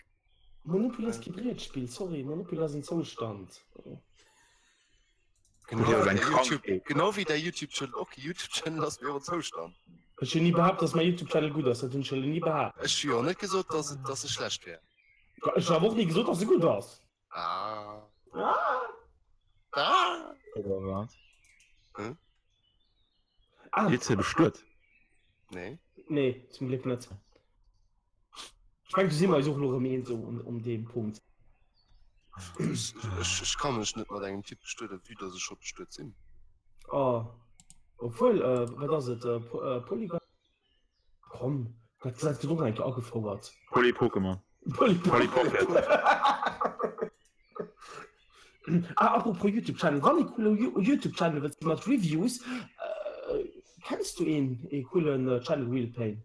Monopoly ass kee Breetspill, sorry, Monopoly ass en Zoustand. Genau Dir ass wéi eng däi YouTube, Krankheet. genau wéi däi YouTube Channel och kee YouTube Channel ass, mee och en Zoustand. Ech hunn ni behaapt, dass mäi YouTube Channel gutt ass, dat hunn ech elo ni behaapt. Ech hu jo och net gesot, dass et, dass e schlecht wär. Ech hunn awer och ni gesot, dass e gutt ass. Ah. Ah. Ah. Oder wat? Hm? Ah. Dir zwee bestuet? Nee. Nee, zum Gléck net. Ech mengen, do si mer eis och elo erëm eens um, um deem Punkt. Ech, ech kann mech net mat engem Typ bestueden, vue dass ech scho bestuet sinn. Oh. Obwuel, äh, wat ass et? Äh, Po- äh, Polygon. Komm, dat Gesetz gëtt och nach eng Kéier agefouert. Poly-Pokémon. Poly Poly-Pocket. Ah, apropos YouTube Channel, wann ee coole YouTube Channel wëlls mat Reviews, äh, kenns du een, ee coolen Channel Real Pain?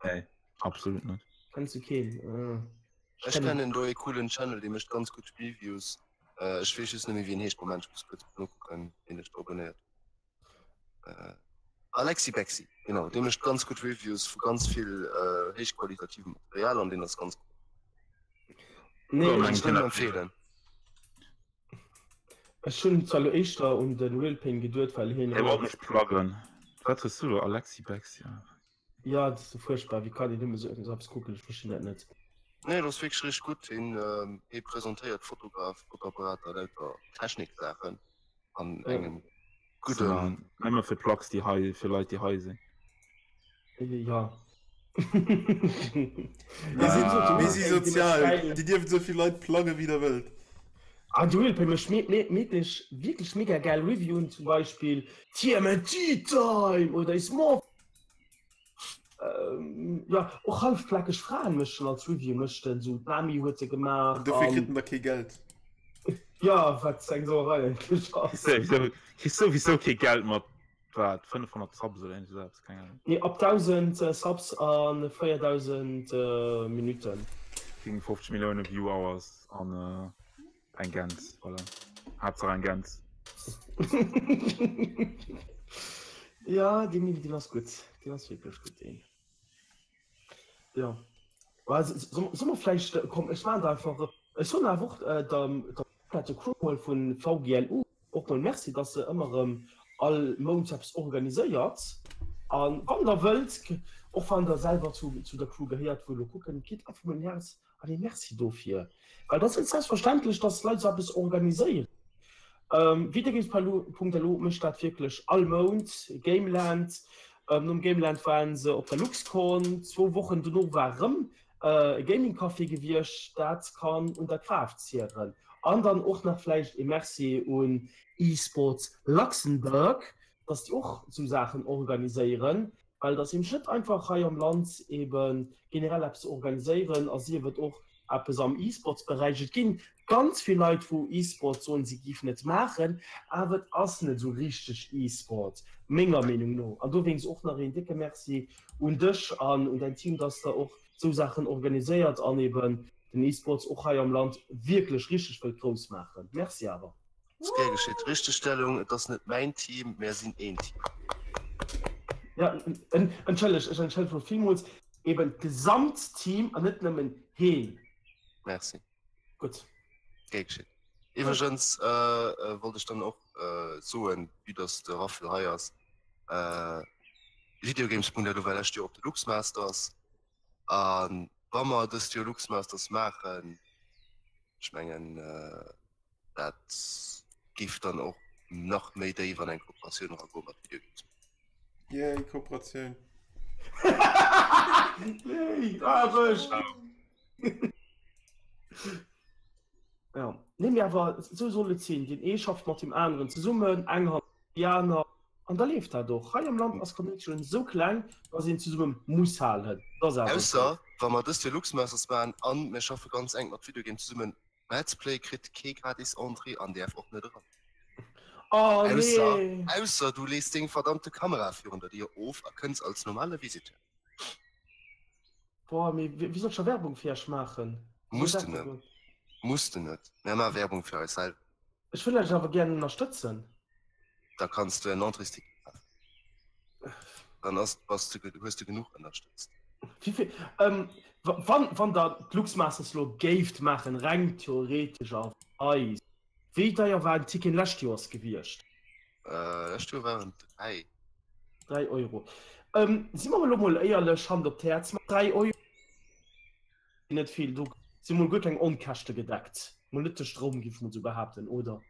Nee, absolut net. Kenns du keen? Äh, Ech kennen do ee coolen Channel, dee mécht ganz gutt Reviews. Äh, ech weess just net méi wéi en heescht. Moment, ech muss kuerz nokucken, wien ech do abonnéiert hunn. Äh, Alexi Bexi, genau, dee mécht ganz gutt Reviews vu ganz vill äh, héichqualitativem Material an deen ass ganz gutt. Nee, Ja, Kann eng ech nëmmen empfeelen. Ech hunn zwar lo éischter un de Real Pain geduet, well hien. Hie wollt mech pluggen. Wat hues du do? Alexi Bexi? Ja, dat ass sou fuerchtbar. Wéi kann een nëmme sou eppes kucken? Ech verstinn dat net. Nee, dat ass wierklech richteg gutt. Hien, hie presentéiert Fotograf, Fotoapparater, lauter Techniksaachen an engem gudden. Nëmme fir Plugs, déi hei, fir Leit, déi hei sinn. Ja. Mir sinn, mir si sozial. Dir dierft esou vill Leit pluggen, wéi der wëllt. Ah, de Real Pain mécht wierklech mega gäil Reviewen, zum Beispill TMNT Time oder Is More. Jo, och hallefplakeg Fraen mécht en als Review, mécht en sou, d'Nami huet e gemaach. An dofir kritt en da kee Geld. Jo, wat eng Sauerei eigentlech ass. Kriss souwisou kee Geld mat wat 500 Subs oder iergend esou eppes, keng Ahnung. Nee, ab 1000 Subs a 4000 Minutten. 57 Millioune View Hours an Eng Gäns, voilà. Haaptsaach eng Gäns. Ja, deen Meme, deen ass gutt. Deen ass wierklech gutt, deen. Jo. Well, soll mer vläicht, komm, ech maachen der einfach, ech soen awer och der, der kompletter Crew mol vun VGLU och mol Merci, dass se ëmmer erëm all Mount eppes organiséiert. An wann der wëllt, och wann der selwer zu zu der Crew gehéiert, wou elo kucken, gitt einfach mol en Häerz an ee Merci dofir, well dat ass net selbstverständlech, dass Leit esou eppes organiséieren. Videogames.lu mécht dat wierklech all Mount, Gameland, nom Gameland waren se op der LuxCon, zwou Wochen dono war erëm e Gaming Café gewiescht, dat kann un der Kraaft zieren. An dann och nach vläicht ee Merci un eSports Luxembourg, dass déi och esou Saachen organiséieren, well et ass nämlech net einfach hei am Land ebe generell eppes ze organiséieren a sief et och eppes am E-Sports-Beräich. Et gi ganz vill Leit, wou E-Sport soen, si géifen et maachen, awer et ass net esou richteg E-Sport, menger Meenung no. An dowéinst och nach een décke Merci un dech an un däin Team, dass der och esou Saachen organiséiert an eben den E-Sports och hei am Land wierklech richteg wëllt grouss maachen. Merci awer. Ass gär geschitt. Richtegstellung, Et ass net mäin Team, mär sinn een Team. Ja, entschëlleg, ech entschëllege mech villmools. Eben d'gesamt Team an net nëmmen heen. Merci. Gutt. Gär geschitt. Iwwregens wollt ech dann och soen, vue dass de Raffel hei ass, Videogames.lu war lescht Joer op de Luxmasters a wa mer dëst Joer Luxmasters maachen, ech mengen, Dat géif dann och nach méi déif an eng Kooperatioun eragoe mat Videogames. Yay, Kooperatioun! Yay, Aarbecht! Ja, nee, mee awer esou soll et sinn. Deen ee schafft mat deem aneren zesummen, eng Hand déi aner, an da leeft dat och. Hei am Land ass d'Community schonn esou kleng, dass een zesumme muss halen. Dat ass awer esou. Ausser wa mer dëst Joer Luxmasters maachen an mir schaffe ganz enk mat Videogame zesummen, Let's Play kritt kee gratis Entrée an däerf och net eran. Oh nee! Ausser du lees deng verdammte Kamera virun der Dier of a kënns als normale Visiteur. Boah, mee wéi soll ech da Werbung fir iech maachen? Muss de net. Muss de net. Mär maache Werbung fir eis selwer. Ech wëll iech awer gären ënnerstëtzen. Da kanns du en Entréesticket kafen. Dann ass, bass de, hues de genuch ënnerstëtzt. Wéivill, ähm, wann, wann der d'Luxmasters lo géift maachen, reng theoretesch a weis, wéi deier war en Ticket lescht Joers gewiescht? Äh, lescht Joer waren et 3. 3 Euro. Ähm, si mer elo mol éierlech, Hand op d'Häerz, mat 3 Euro net vill, do si mol guer keng Onkäschte gedeckt, mol net de Stroum, géif ech mol sou behaapten, oder?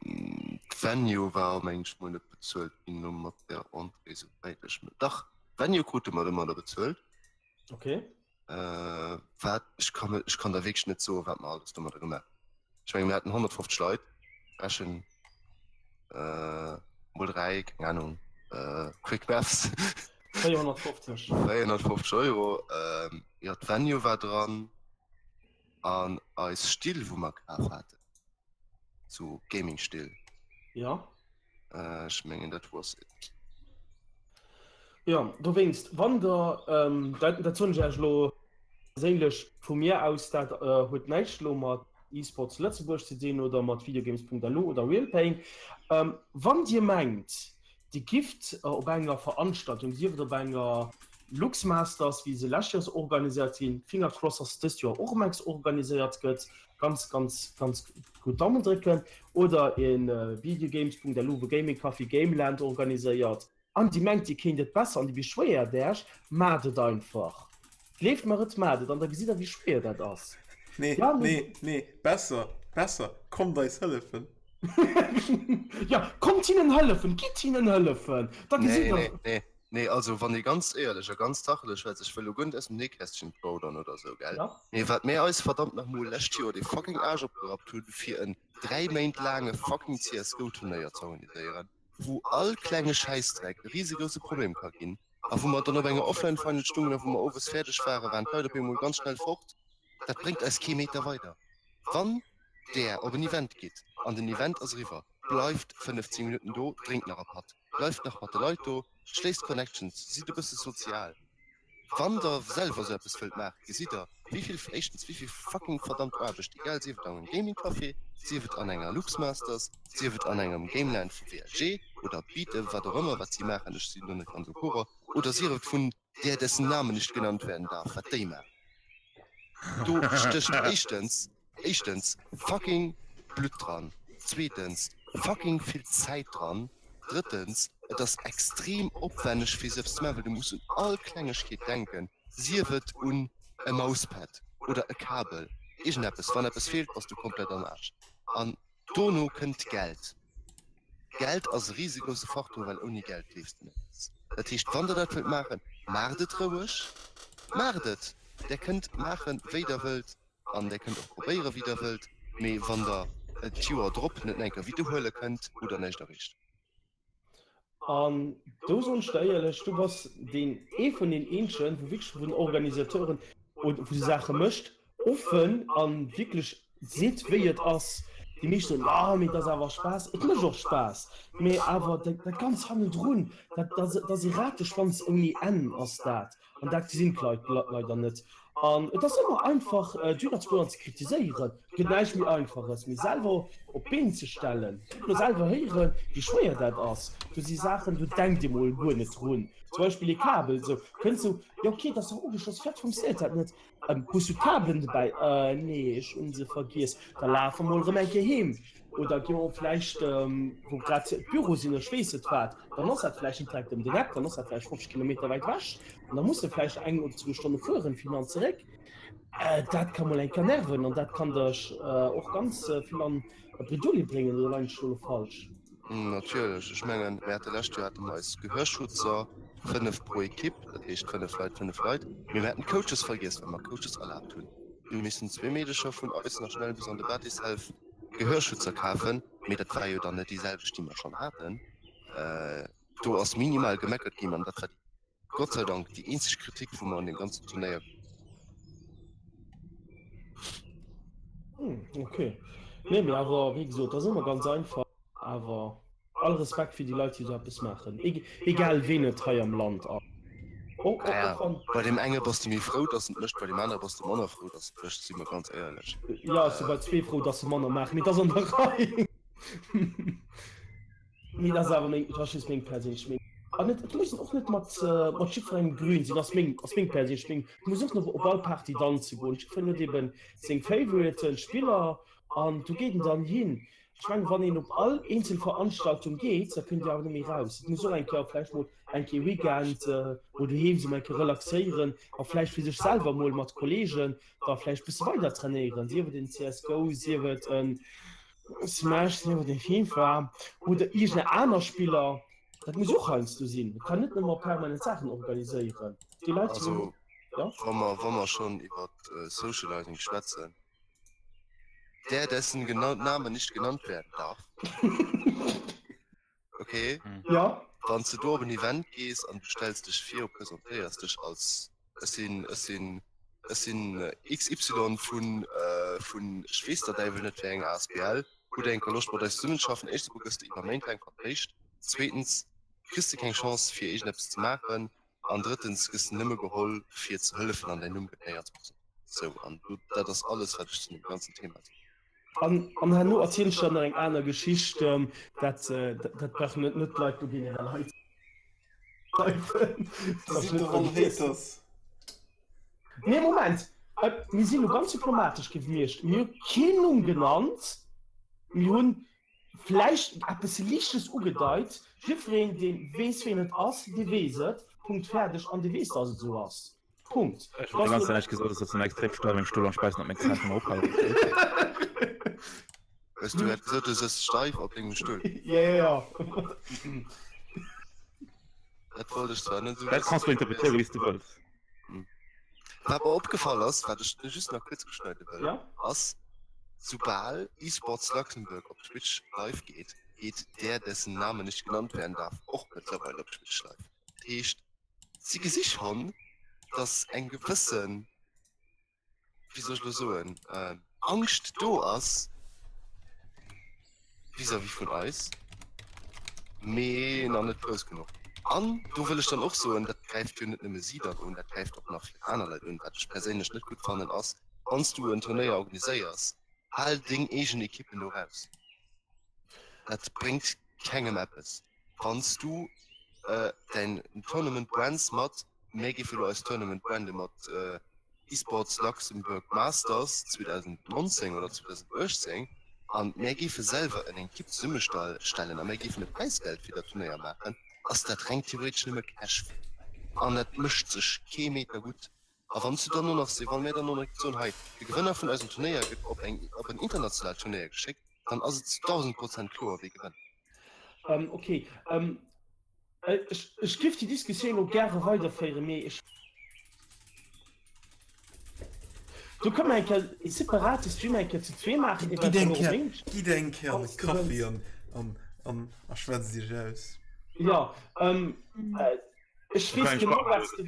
D'Venue war mengen ech mol net bezuelt ginn elo mat der Entrée souwäit ech me, dach d'Venue krute mer domadder bezuelt. Ok. Wat ech kann ech kann der wierklech net soen wat mer alles domadder gemaach hunn. Ech menge mir haten 150 Leit, rechen mol 3, keng Ahnung, quick maths. 450. 450 Euro, jo d'Venue war dran an eis Still wou mer kaf haten. Sou Gaming Still. Jo. Ech mengen dat was it. Jo, dowéinst, wann der, dat dat soen ech Iech elo perséinlech vu mir aus, dat huet näischt elo mat eSports Lëtzebuerg ze dinn oder mat Videogames.lu oder Realpain, wann Dir mengt, Dir gifft op enger Veranstaltung, sief et op enger Luxmasters, wéi se lescht Joers organiséiert sinn, Finger crossed, dass dëst Joer och erëm eng organiséiert gëtt, ganz, ganz, ganz gutt Daumen drécken, oder e Videogames.lu, wou Gaming Café Gameland organiséiert, an Dir mengt, Dir kéint et besser an Dir beschwéiert Äech, maacht et einfach. Gleeft mer et, maacht et, an da gesitt Der, wéi schwéier dat ass. Nee, nee, nee, besser, besser, kommt eis hëllefen. Ja, kommt hinnen hëllefen, gitt hinnen hëllefen, da gesitt Nee, nee, nee, nee, also wann ee ganz éierlech a ganz tachelech schwätzt, ech wëll lo guer net aus dem Nähkästchen plaudern oder esou, gell, Ja. mee wat mär eis verdammt nach mol lescht Joer dee fucking Aarsch opgerappt hunn, fir en 3 Méint laange fucking CSGO-Turnéier ze organiséieren, wou all klenge Schäissdreck e risegrousse Problem ka ginn, a wou mer dann op enger Offline-Final stungen a wou mer owes fäerdeg waren, waren d'Leit op eemol ganz schnell fort, dat bréngt eis kee Meter weider. Wann Der op en Event gitt an den Event ass eriwwer, bleift 15 Minutten do, drénkt nach e Patt, bleift nach mat de Leit do, schléisst Connections, sidd e bësse sozial. Wann Der selwer esou eppes wëllt maachen, gesitt Der, wéi vill, éischtens, wéi vill fucking verdammt Aarbecht, egal sief et an engem Gaming-Café, sief et an enger Luxmasters, sief et an engem Gameland vu WLG oder Beat, wat och ëmmer, wat si maachen, ech sinn do net ganz au courant, oder sief et vun der dessen Name nicht genannt werden darf, wat déi maachen. Do stécht éischtens, éischtens fucking Blutt dran, zweetens fucking vill Zäit dran, drëttens. Et ass extrem opwenneg fir sou eppes ze maachen, well du muss un all Klengegkeet denken, sief et un e Mouspad oder e Kabel, iergendeppes. Wann eppes feelt, bass du komplett am Aarsch. An dono kënnt d'Geld. Geld ass e risegrousse Faktor, well ouni Geld leefs de net. Dat heescht, wann der dat wëllt maachen, maacht et roueg, maacht et! Der kënnt maachen, wéi der wëllt an der kënnt och probéieren, wéi der wëllt, mee wann der et d'Joer drop net nach eng Kéier widderhuele kënnt, hutt der näischt erreecht. An do soen ech der éierlech, du bass deen ee vun den eenzegen, wou wierklech vun den Organisateuren oder wou sou Saache mécht, offen a wierklech seet wéi et ass. Déi meescht soen, jo mee et ass awer Spaass. Et mécht och Spaass, mee awer dat ganz hannendrun, dat ass e Rateschwanz ouni Enn ass dat. An dat gesinn d'Leit leider net. An et ass ëmmer einfach, d'Jugend ze kritiséieren. Et gëtt näischt méi Einfaches, mee selwer op d'Been ze stellen. Ech hu selwer héieren, wéi schwéier dat ass. Do si Saachen, do denkt ee mol guer net drun. Zum Beispill ee Kabel, esou kënnt esou, jo okay, dat ass dach ugeschloss, firwat funktionéiert dat net? Hues du d'Kabelen dobäi? Nee, ech hunn se vergiess. Da laf emol erëm eng Kéier heem. Oder gi mer vläicht, wou grad d'Büro sinn, ech weess net wat, dann ass dat vläicht net direkt ëm den Eck, dann ass dat vläicht 50 Kilometer wäit ewech an da muss de vläicht eng oder zwou Stonne fueren, fir hin an zeréck. Dat ka mol eng Kéier nerven an dat kann dech och ganz vill an Bredouille bréngen, oder leien ech do elo falsch? Natierlech. Ech mengen, mir hate lescht Joer hate mer eis Gehörschutzer, 5 pro Ekipp, dat heescht 5 Leit, 5 Leit, mee mir haten d'Coaches vergiess, well mer Coaches erlaabt hunn. Du missen zwee Meedecher vun eis nach schnell bis an de Batishelf Gehörschützer kafen, mee dat war jo dann net déi selwecht, déi mer schonn haten. Do ass minimal gemeckert ginn an dat war déi, Gott sei Dank, déi eenzeg Kritik, wou mer an deem ganzen Turnéier. Hm, okay. Nee, mee awer, wéi gesot, dat ass ëmmer ganz einfach, awer. All Respekt fir déi Leit déi esou eppes maachen, egal ween et hei am Land ass. Och wann. Bei deem enge bass de méi frou dass en et mécht, bei deem anere bass de manner frou dass en et mécht, si mer ganz éierlech. Jo, ech si bei zwee frou dass se manner maachen, mee et ass an der Rei. Mee dat ass awer meng, dat ass just meng perséinlech Meenung. An et muss een och net mat mat jiddwerengem grün sinn, ass meng ass meng perséinlech Meenung. Et muss och net op all Party danze goen. Jiddwereen huet eben seng Favorite Spiller an do geet en dann hin. Ech mengen, wann een op all eenzel Veranstaltung geet, da kënnt Dir awer net méi raus. Et muss och eng Kéier vläicht mol eng Kéier Weekend mol doheem sinn, mol eng Kéier relaxéieren a vläicht fir sech selwer mol mat Kolleegen da vläicht e bësse weider trainéieren, sief et en CSGO, sief et en Smash, sief et e FIFA oder iergend aner Spiller. Dat muss och heiansdo sinn. Et kann net nëmmer permanent Saachen organiséieren. Déi Leit, Also, ja? wa mer, wa mer schonn iwwer Socializing schwätzen, Der, dessen Name nicht genannt werden darf. Okay. Ja. Wann s de do op en Event gees an du stells dech vir, presentéiers dech als ech sinn, ech sinn, ech sinn XY vun, vun ech weess der Däiwel net wéi enger asbl, hutt der eng Kéier Loscht mat eis zesummenzeschaffen? Éischtens emol gëss de iwwer Méint laang vertréischt, zweetens kriss de keng Chance fir iergendeppes ze maachen An drëttens gëss de nëmme geholl fir ze hëllefen an däin Numm gëtt néierens presentéiert. Sou, an do, dat ass alles wat ech zu deem ganzen Thema soen. An, an herno erzielen ech der nach eng aner Geschicht, dat, dat brauchen net, net d'Leit do generell hei ze schreiwen. Déi sinn doch all Haters. Nee, Moment, mir sinn elo ganz diplomatesch gewiescht. Mir hu keen Numm genannt, mir hunn Vläicht eppes Liichtes ugedeit, jiddwereen dee weess ween et ass, dee weess et, Punkt, fäerdeg, an dee weess dass et esou ass, Punkt. Ech hunn déi ganz Zäit näischt gesot, ech sëtzen extrem steif am Stull an ech bäissen op meng Zänn vum Ophalen. Hues du grad gesot, du sëtz steif op dengem Stull? Jo, jo, jo. Dat wollt ech zwar net esou Dat kanns du interpretéieren wéi s du wëlls. Wat mer opgefall ass, wat ech just nach kuerz uschneide wëll, ass, soubal eSports Luxembourg op Twitch live geet, geet der, dessen Name nicht genannt werden darf, och mëttlerweil op Twitch live. Dat heescht, si gesi schonn, datt eng gewëssen, wéi soll ech elo soen, Angscht do ass vis-à-vis vun eis, mee nach net grouss genuch. An do wëll ech dann och soen, dat gräift jo net nëmme si dann un, dat gräift och nach vill aner Leit un. Wat ech perséinlech net gutt fannen ass, wann s du en Turnéier organiséiers, hal deng eegen Ekippen do raus. Dat bréngt kengem eppes. Wann s du däin Tournament brands mat, mir géife elo eist Tournament brande mat eSports Luxembourg Masters 2019 oder 2018, an mir géife selwer en Ekipp zesummestellen a mir géifen e Präisgeld fir dat Turnéier maachen. ass dat reng theoretesch nëmme Cash an dat mécht sech kee Meter gutt. A wann s du dann och nach, wann mir dann och nach soen, hei de Gewënner vun eisem Turnéier gëtt op eng, op en internationaalt Turnéier geschéckt, dann ass et zu 1000% kloer wie gewënnt. Ok, ech giff déi Diskussioun elo gäre weiderféieren, mee ech. Do kënne mer eng Kéier e separate Stream eng Kéier zu zwee maachen, Gitt eng eventuell och Kéier, meng. gitt eng Kéier an e Wanns du Kaffi wëlls. an, an, an a schwätzt iech aus. Jo, ech weess genau, wat s de.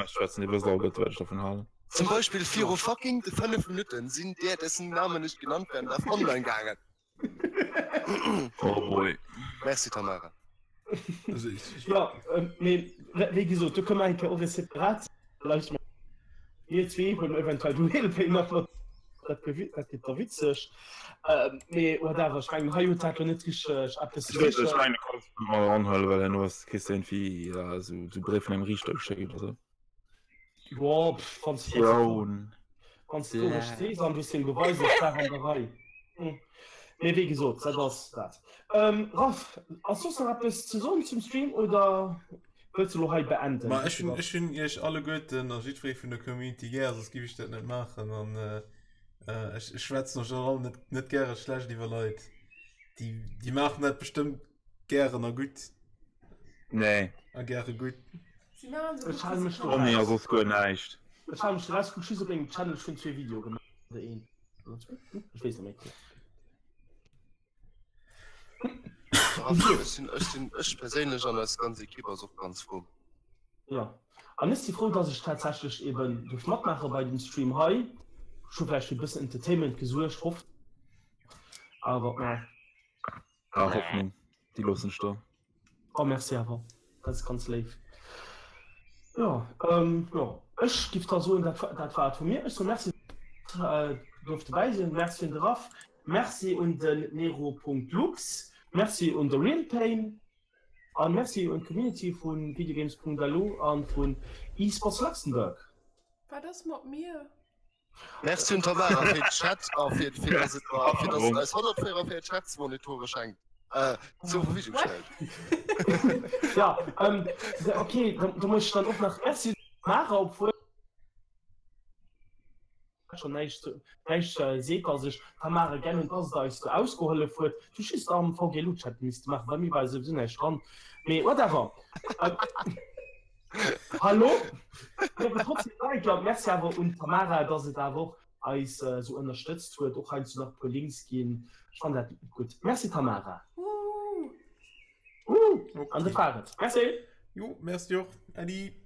Schwätzen, Dir wësst alleguerte wat ech dervun halen. Zum Beispill viru fucking 5 Minutten sinn der, dessen Name nicht genannt werden darf, online gaangen. Oh boy. Merci Tamara. Also ich, ich... Ja, ähm, mee, wéi gesot, do kënne mer eng Kéier och e separat Livestream maachen. Mir zwee hunn eventuell du Helpé nach mat, dat gëtt dat gëtt da witzeg. Ähm, mee whatever, ech mengen, hei huet dat lo net richteg eppes ze sichen. Ech mengen, du kanns et mat eranhuelen, well herno ass, kriss de iergendwéi esou e Bréif vun engem Riichter geschéckt oder sou. Jo, pff, wann s Joun. Wann s du mech sees an du seng Beweiser, ech war an der Rei. Mee wéi gesot, dat ass dat. Raph, ass soss nach eppes ze soen zum Stream oder wëlls de lo hei beenden? Ma ech hunn, ech hunn iech alleguerten a jiddweree vun der Community gär, soss giff ech dat net maachen. An ech, ech schwätzen och generell net, net gäre schlecht iwwer Leit. Déi, déi maachen dat bestëmmt gären a gutt. Nee. A gäre gutt. Ech hale mech do Oh nee, ass soss guer näischt. Ech hale mech do raus, kuck just op mengem Channel, ech hunn zwee Videoe gemaach, oder een, oder zwee, hm, ech weess net méi. Ech sinn, ech sinn, ech perséinlech an eis ganz Ekipp ass och ganz frou. Jo, an ech si frou, dass ech tatsächlech eben duerft matmaache bei dem Stream hei. Ech hu vläicht fir e bëssen Entertainment gesuergt, hoffen awer, ma. Ah, Hoffnung, déi loossen ech der. Oh merci awer, dat ass ganz léif. Jo, jo, ech giff da soen, dat dat war et vu mir. Ech soe Merci, dass duerft dobäi sinn. Merci un de Raph, Merci un den Nero.lux, Merci un de Realpain a Merci un d'Community vu Videogames.lu a vun eSports Luxembourg. Wat ass mat mir? Merci un Tamara fir den Chat a fir fir dass et a fir dass et eis 144 Hertz Monitore schenkt äh, zur Verfügung stellt. Ja, ähm, okay, da, da muss ich dann och nach Merci Tamara, obwuel schon näischt näischt äh, seet, dass ech Tamara gern hunn, dass et eis do ausgehollef huet. Du just am VGLU-Chat misste maachen, bei mir war souwisou näischt dran. Mee whatever. Hallo? Merci awer un d'Tamara, dass et awer och eis esou ënnerstëtzt huet, och heiansdo nach e puer Links ginn. Ech fannen dat gutt. Merci Tamara. An dat war et. Merci. Jo, merci och. Äddi.